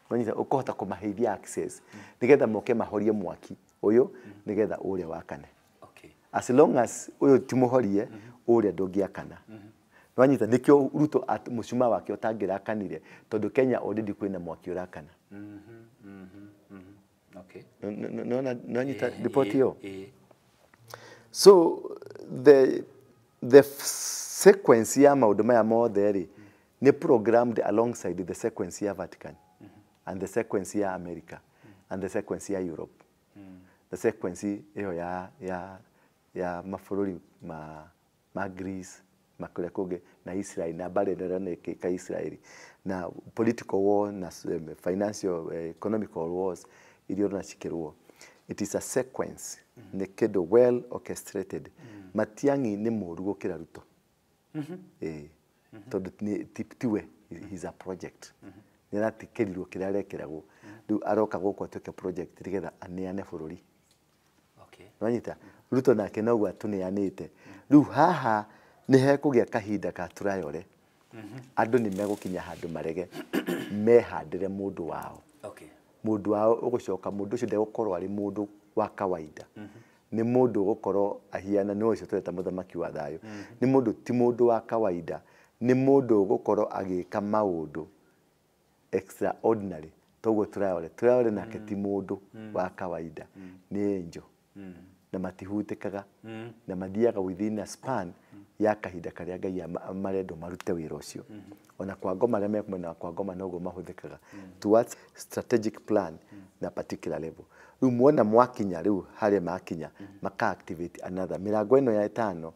Wanyita, ũkũhota kũmaheithia access nĩgetha moke mahorie mwaki ũyũ nĩgetha ũrĩa wakane. As long as ũyũ ti mũhorie, ũrĩa ndũngĩakana. Wanyita, nĩkĩo Ruto mũcuma wake ũtangĩrakanire, tondũ Kenya already kwĩna mwaki ũrakana. Nonyita ripoti ĩyo? So the sequence ya maũndũ maya mothe rĩ, nĩ programmed alongside the sequence ya Vatican and the sequence ya America and the sequence ya Europe. The sequence ĩyo ya mabũrũri ma Greece, ma kũrĩa kũngĩ na Israel, na mbara ĩno ĩroneka Israel, na political war na financial economical wars iria ũrona cikĩrũo. It is a sequence, nĩ kĩndũ well orchestrated. Matiang'i nĩ mũru gũkĩra Ruto. Tondũ tiwe, he is a project. Nĩ aratikĩrirwo kĩrĩa arekeragwo. Rĩu aroka gũkũ atuĩke project nĩgetha aneane bũrũri. Nĩwanyita? Ruto nake noguo atũneanĩte. Rĩu haha nĩ hekũgĩa kahinda ka tũrayore. Andũ nĩ megũkinya handũ marege mehandĩre mũndũ wao. Mũndũ wao ũgũcoka, mũndũ ũcio ndegũkorwo arĩ mũndũ wa kawaida. Nĩ mũndũ ũgũkorwo ahiana nĩ ũcio tũreta mũthamaki wa thayũ. Nĩ mũndũ ti mũndũ wa kawaida, nĩ mũndũ ũgũkorwo agĩka maũndũ extraordinary. Toguo tũrayore, tũrayore nake ti mũndũ wa kawaida, nĩ angel. Na matihutĩkaga, na mathiaga within a span ya kahinda karĩa Ngai marendwo marute wĩra ũcio. Ona kwa ngoma arĩa me mwena wa kwa ngoma noguo mahũthĩkaga towards strategic plan na particular level. Rĩu muona mwakinya rĩu harĩa makinya, maka activate another mĩrango ĩno ya ĩtano,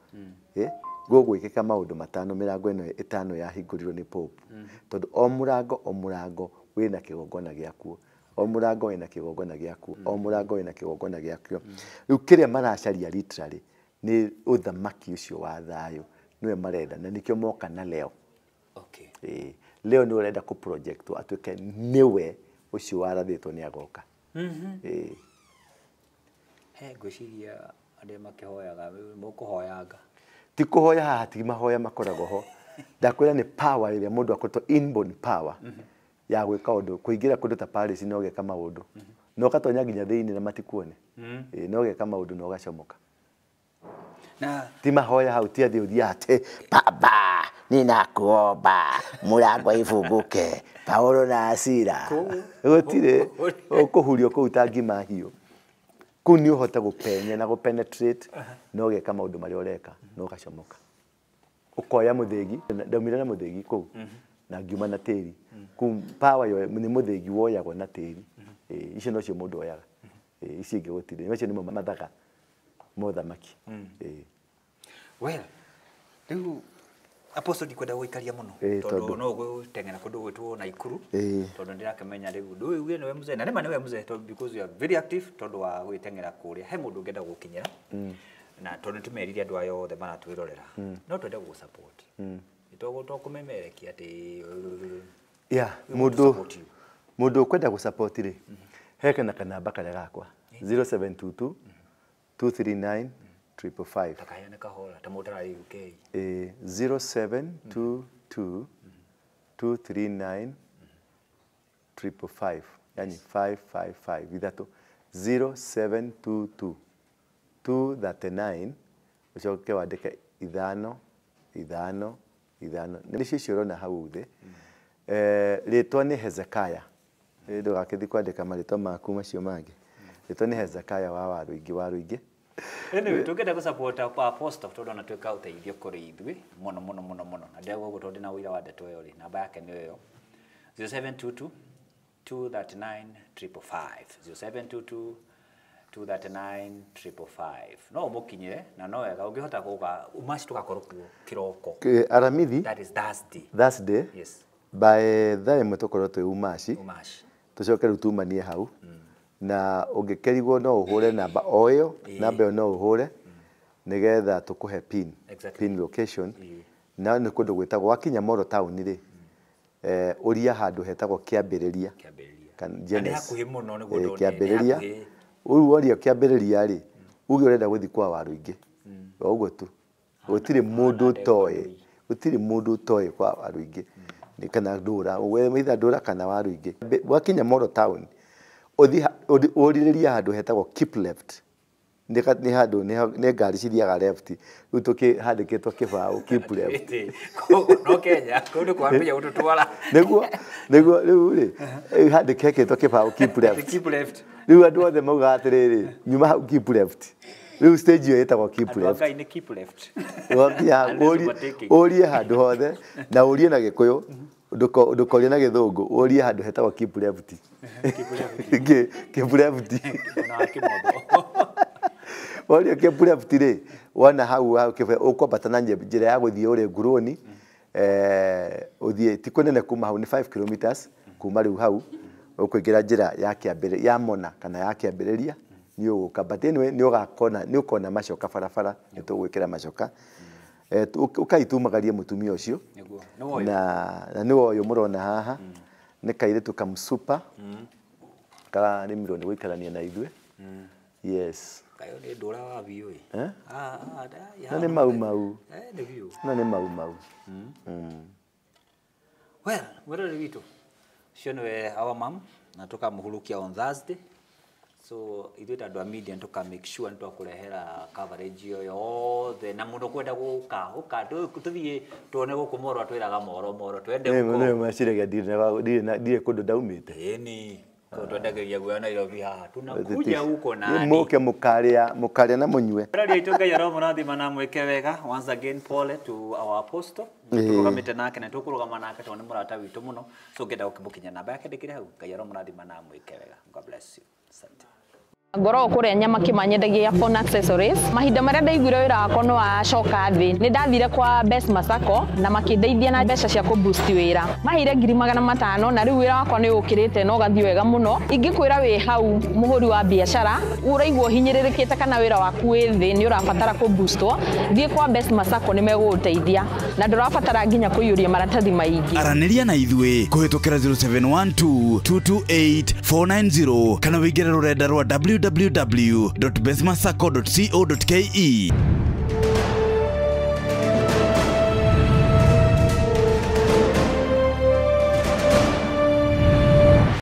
gũgwĩkĩka maũndũ matano mĩrango ĩno ĩtano yahingũrirwo nĩ Pope. Tondũ o mũrango o mũrango wĩna kĩgongona gĩakuo, o mũrango wĩna kĩgongona gĩakuo, o mũrango wĩna kĩgongona gĩakuo. Rĩu kĩrĩa maracaria literally nĩ ũthamaki ũcio wa thayũ, nĩwe marenda, na nĩkĩo moka na Leo. Leo nĩwe ũrenda kũ project atuĩke nĩwe ũcio warathĩtwo nĩ agoka. He ngwĩciria arĩa makĩhoyaga mũkũhoyanga. Ti kũhoya haha, ti mahoya makoragwo ho. Ndakwĩra nĩ power ĩrĩa mũndũ akoretwo inborn power ya gwĩka ũndũ, kũingĩra kũndũ ta Paris no ũgeka maũndũ. Na ũgatonya nginya thĩinĩ na matikuone. No ũgeka maũndũ na ũgacomoka. Na ti mahoya hau, ti atĩ ũthiĩ atĩ Baba ninakuomba mũrango ifunguke Paulo na Sila. Gũtirĩ, ũkũhurio kũu ta ngima hiũ. Kũu nĩ ũhote gũpenya na gũpenetrate na ũgeka maũndũ marĩa ũreka na ũgacomoka. Ũkoya mũthĩgi, ndaumire na mũthĩgi kũu na ngiuma na tĩri. Kũu power yo nĩ mũthĩgi woyagwo na tĩri. Icio nocio mũndũ oyaga. Ici ingĩ gũtirĩ. Macio nĩmo mathaga mothamaki. Well, rĩu Apostle ndikwenda gũikaria mũno tondũ no gũteng'era kũndũ gwĩtwo Naikuru, tondũ ndĩrakĩmenya rĩu ndũĩ nĩwe mzee, na nĩma nĩwe mzee tondũ because you are very active tondũ wa gwĩteng'era kũrĩa. He mũndũ ũngĩenda gũkinyĩra na tondũ nĩtũmerire andũ aya othe maratwĩrorera, no twende gũgũ support. To kũmemerekia atĩ yeah, we want to support you. Mũndũ ũkwenda gũ support rĩ, he kana kanamba karĩa gakwa 0722 239 555. Takaheane kahora ta mũndũ ararĩ UK. 0722 239 555, yani 555 ithatũ, 0722 239, ũcoke wandĩke ithano ithano ithano. Nĩcio icio ũrona hau thĩ. Rĩtwa nĩ Hezekiah. Ndũgakĩthiĩ kwandĩka marĩtwa maku macio mangĩ. Rĩtwa nĩ Hezekiah wa Warũingĩ, Warũingĩ. Anyway, tũngĩenda gũ-support Apostle tondũ anatuĩka ũteithio kũrĩ ithuĩ mũno mũno mũno mũno, na ndĩrauga ũguo tondũ ndĩna ũira wa ndeto ĩyo rĩ, namba yake nĩ ĩyo 0722 239 555, 0722 239 555. No ũmũkinyĩre na no wega ũngĩhota gũka umaci tũgakorwo kuo kĩroko. Aramithi. That is Thursday. Thursday. Yes. By thaa 1 tũkorwo twĩ umaci. Umaci. Tũcoke rĩu tumanie hau. Na ũngĩkerigwo no ũhũre namba o ĩyo, namba ĩyo no ũhũre nĩgetha tũkũhe pin. Exactly. Pin location. Na nĩ kũndũ gwĩtagwo wakinya Moro town rĩ, ũria handũ hetagwo Kĩambĩrĩria. Kĩambĩrĩria. Nĩ hakuhĩ mũno nĩguo ndone. Kĩambĩrĩria. Ũyũ woria Kĩambĩrĩria rĩ, uge ũrenda gũthiĩ kwa Waruingĩ. O ũguo tu. Gũtirĩ mũndũ ũtoĩ. Gũtirĩ mũndũ ũtoĩ kwa Waruingĩ. Nĩ kana ndũra, either ndũra kana Waruingĩ. Wakinya Moro town, ũthiĩ ũrĩrĩria handũ hetagwo keep left. Nĩ handũ nĩ ngari cithiaga left. Rĩu tũkĩhandĩkĩtwo kĩbaũ keep left. No Kenya, kũndũ kwambia gũtũtwara. Nĩguo rĩu rĩ, handĩkĩtwo kĩbaũ keep left. Keep left. Rĩu andũ othe maugaga atĩrĩrĩ, nyuma hau keep left. Rĩu stage ĩyo ĩtagwo keep left. Andũ a Ngai nĩ keep left. Ũrie handũ hothe na ũrie na Gĩkũyũ, ndũkorie na Gĩthũngũ, ũrie handũ hetagwo keep left. Keep left. Woria keep left rĩ, wona hau ũkwambata na njĩra ya gũthiĩ ũrĩ Ngurũni, ũthiĩ ti kũnene kuma hau nĩ 5 kilometers kuma rĩu hau ũkũingĩra njĩra ya Kĩambĩrĩria ya Mona kana ya Kĩambĩrĩria nĩ ũgũka, but anyway nĩ ũgakona nĩ ũkona macoka barabara, nĩ tũgwĩkĩra macoka. Ũkaitumagarie mũtumia ũcio na nĩwe ũyũ mũrona haha, nĩ kairĩtu kamsupa kararemirwo nĩ gũikarania na ithuĩ. Yes. Kayo nĩ ndũra wa biũ ĩ. Na nĩ mau mau. Na nĩ mau mau. Well, mwĩroreri witũ ũcio nĩwe our mom na tũkamũhurukia on Thursday. So ithuĩ ta andũ a media tũka make sure nĩ twakũrehera coverage ĩyo yothe, na mũndũ kwenda gũka ũka tũthiĩ tuone gũkũ Moro, atwĩraga Moro Moro twende gũkũ. Nĩ maciragia ndirĩ kũndũ ndaumĩte. Ĩni twendagĩria guoya Nairobi haha tunakuja huko nani. Mũke mũkarĩa na mũnyue. Mwĩroreri witũ Ngai aromũrathima na mwĩke wega. Once again pole to our apostle. Tũrũgamĩte nake na tũkũrũgama nake tondũ nĩ mũrata witũ mũno. So ngenda gũkĩmũkinya namba yake ndĩkĩrĩ hau. Ngai aromũrathima na mwĩke wega. God bless you. Asante. Ngoragwo kũrĩa nyama kĩmanyendagia phone accessories. Mahinda marĩa ndaiguire wĩra wakwa nĩ wacoka thĩ, nĩ ndathire kwa Best Masako na makĩndeithia na mbeca cia kũ-boost wĩra. Maheire 500,000 na rĩu wĩra wakwa nĩ ũkĩrĩte na ũgathiĩ wega mũno. Ingĩkwĩra wĩ hau mũhũri wa biacara ũraigua ũhinyĩrĩrĩkĩte kana wĩra waku wĩ thĩ nĩ ũrabatara kũ-boostwo, thiĩ kwa Best Masako nĩ megũgũteithia na ndũrabatara nginya kũiyũria maratathi maingĩ. Aranĩria na ithuĩ kũhĩtũkĩra 0712 228 490 kana wĩingĩre rũrenda rwa www.bestmasacco.co.ke.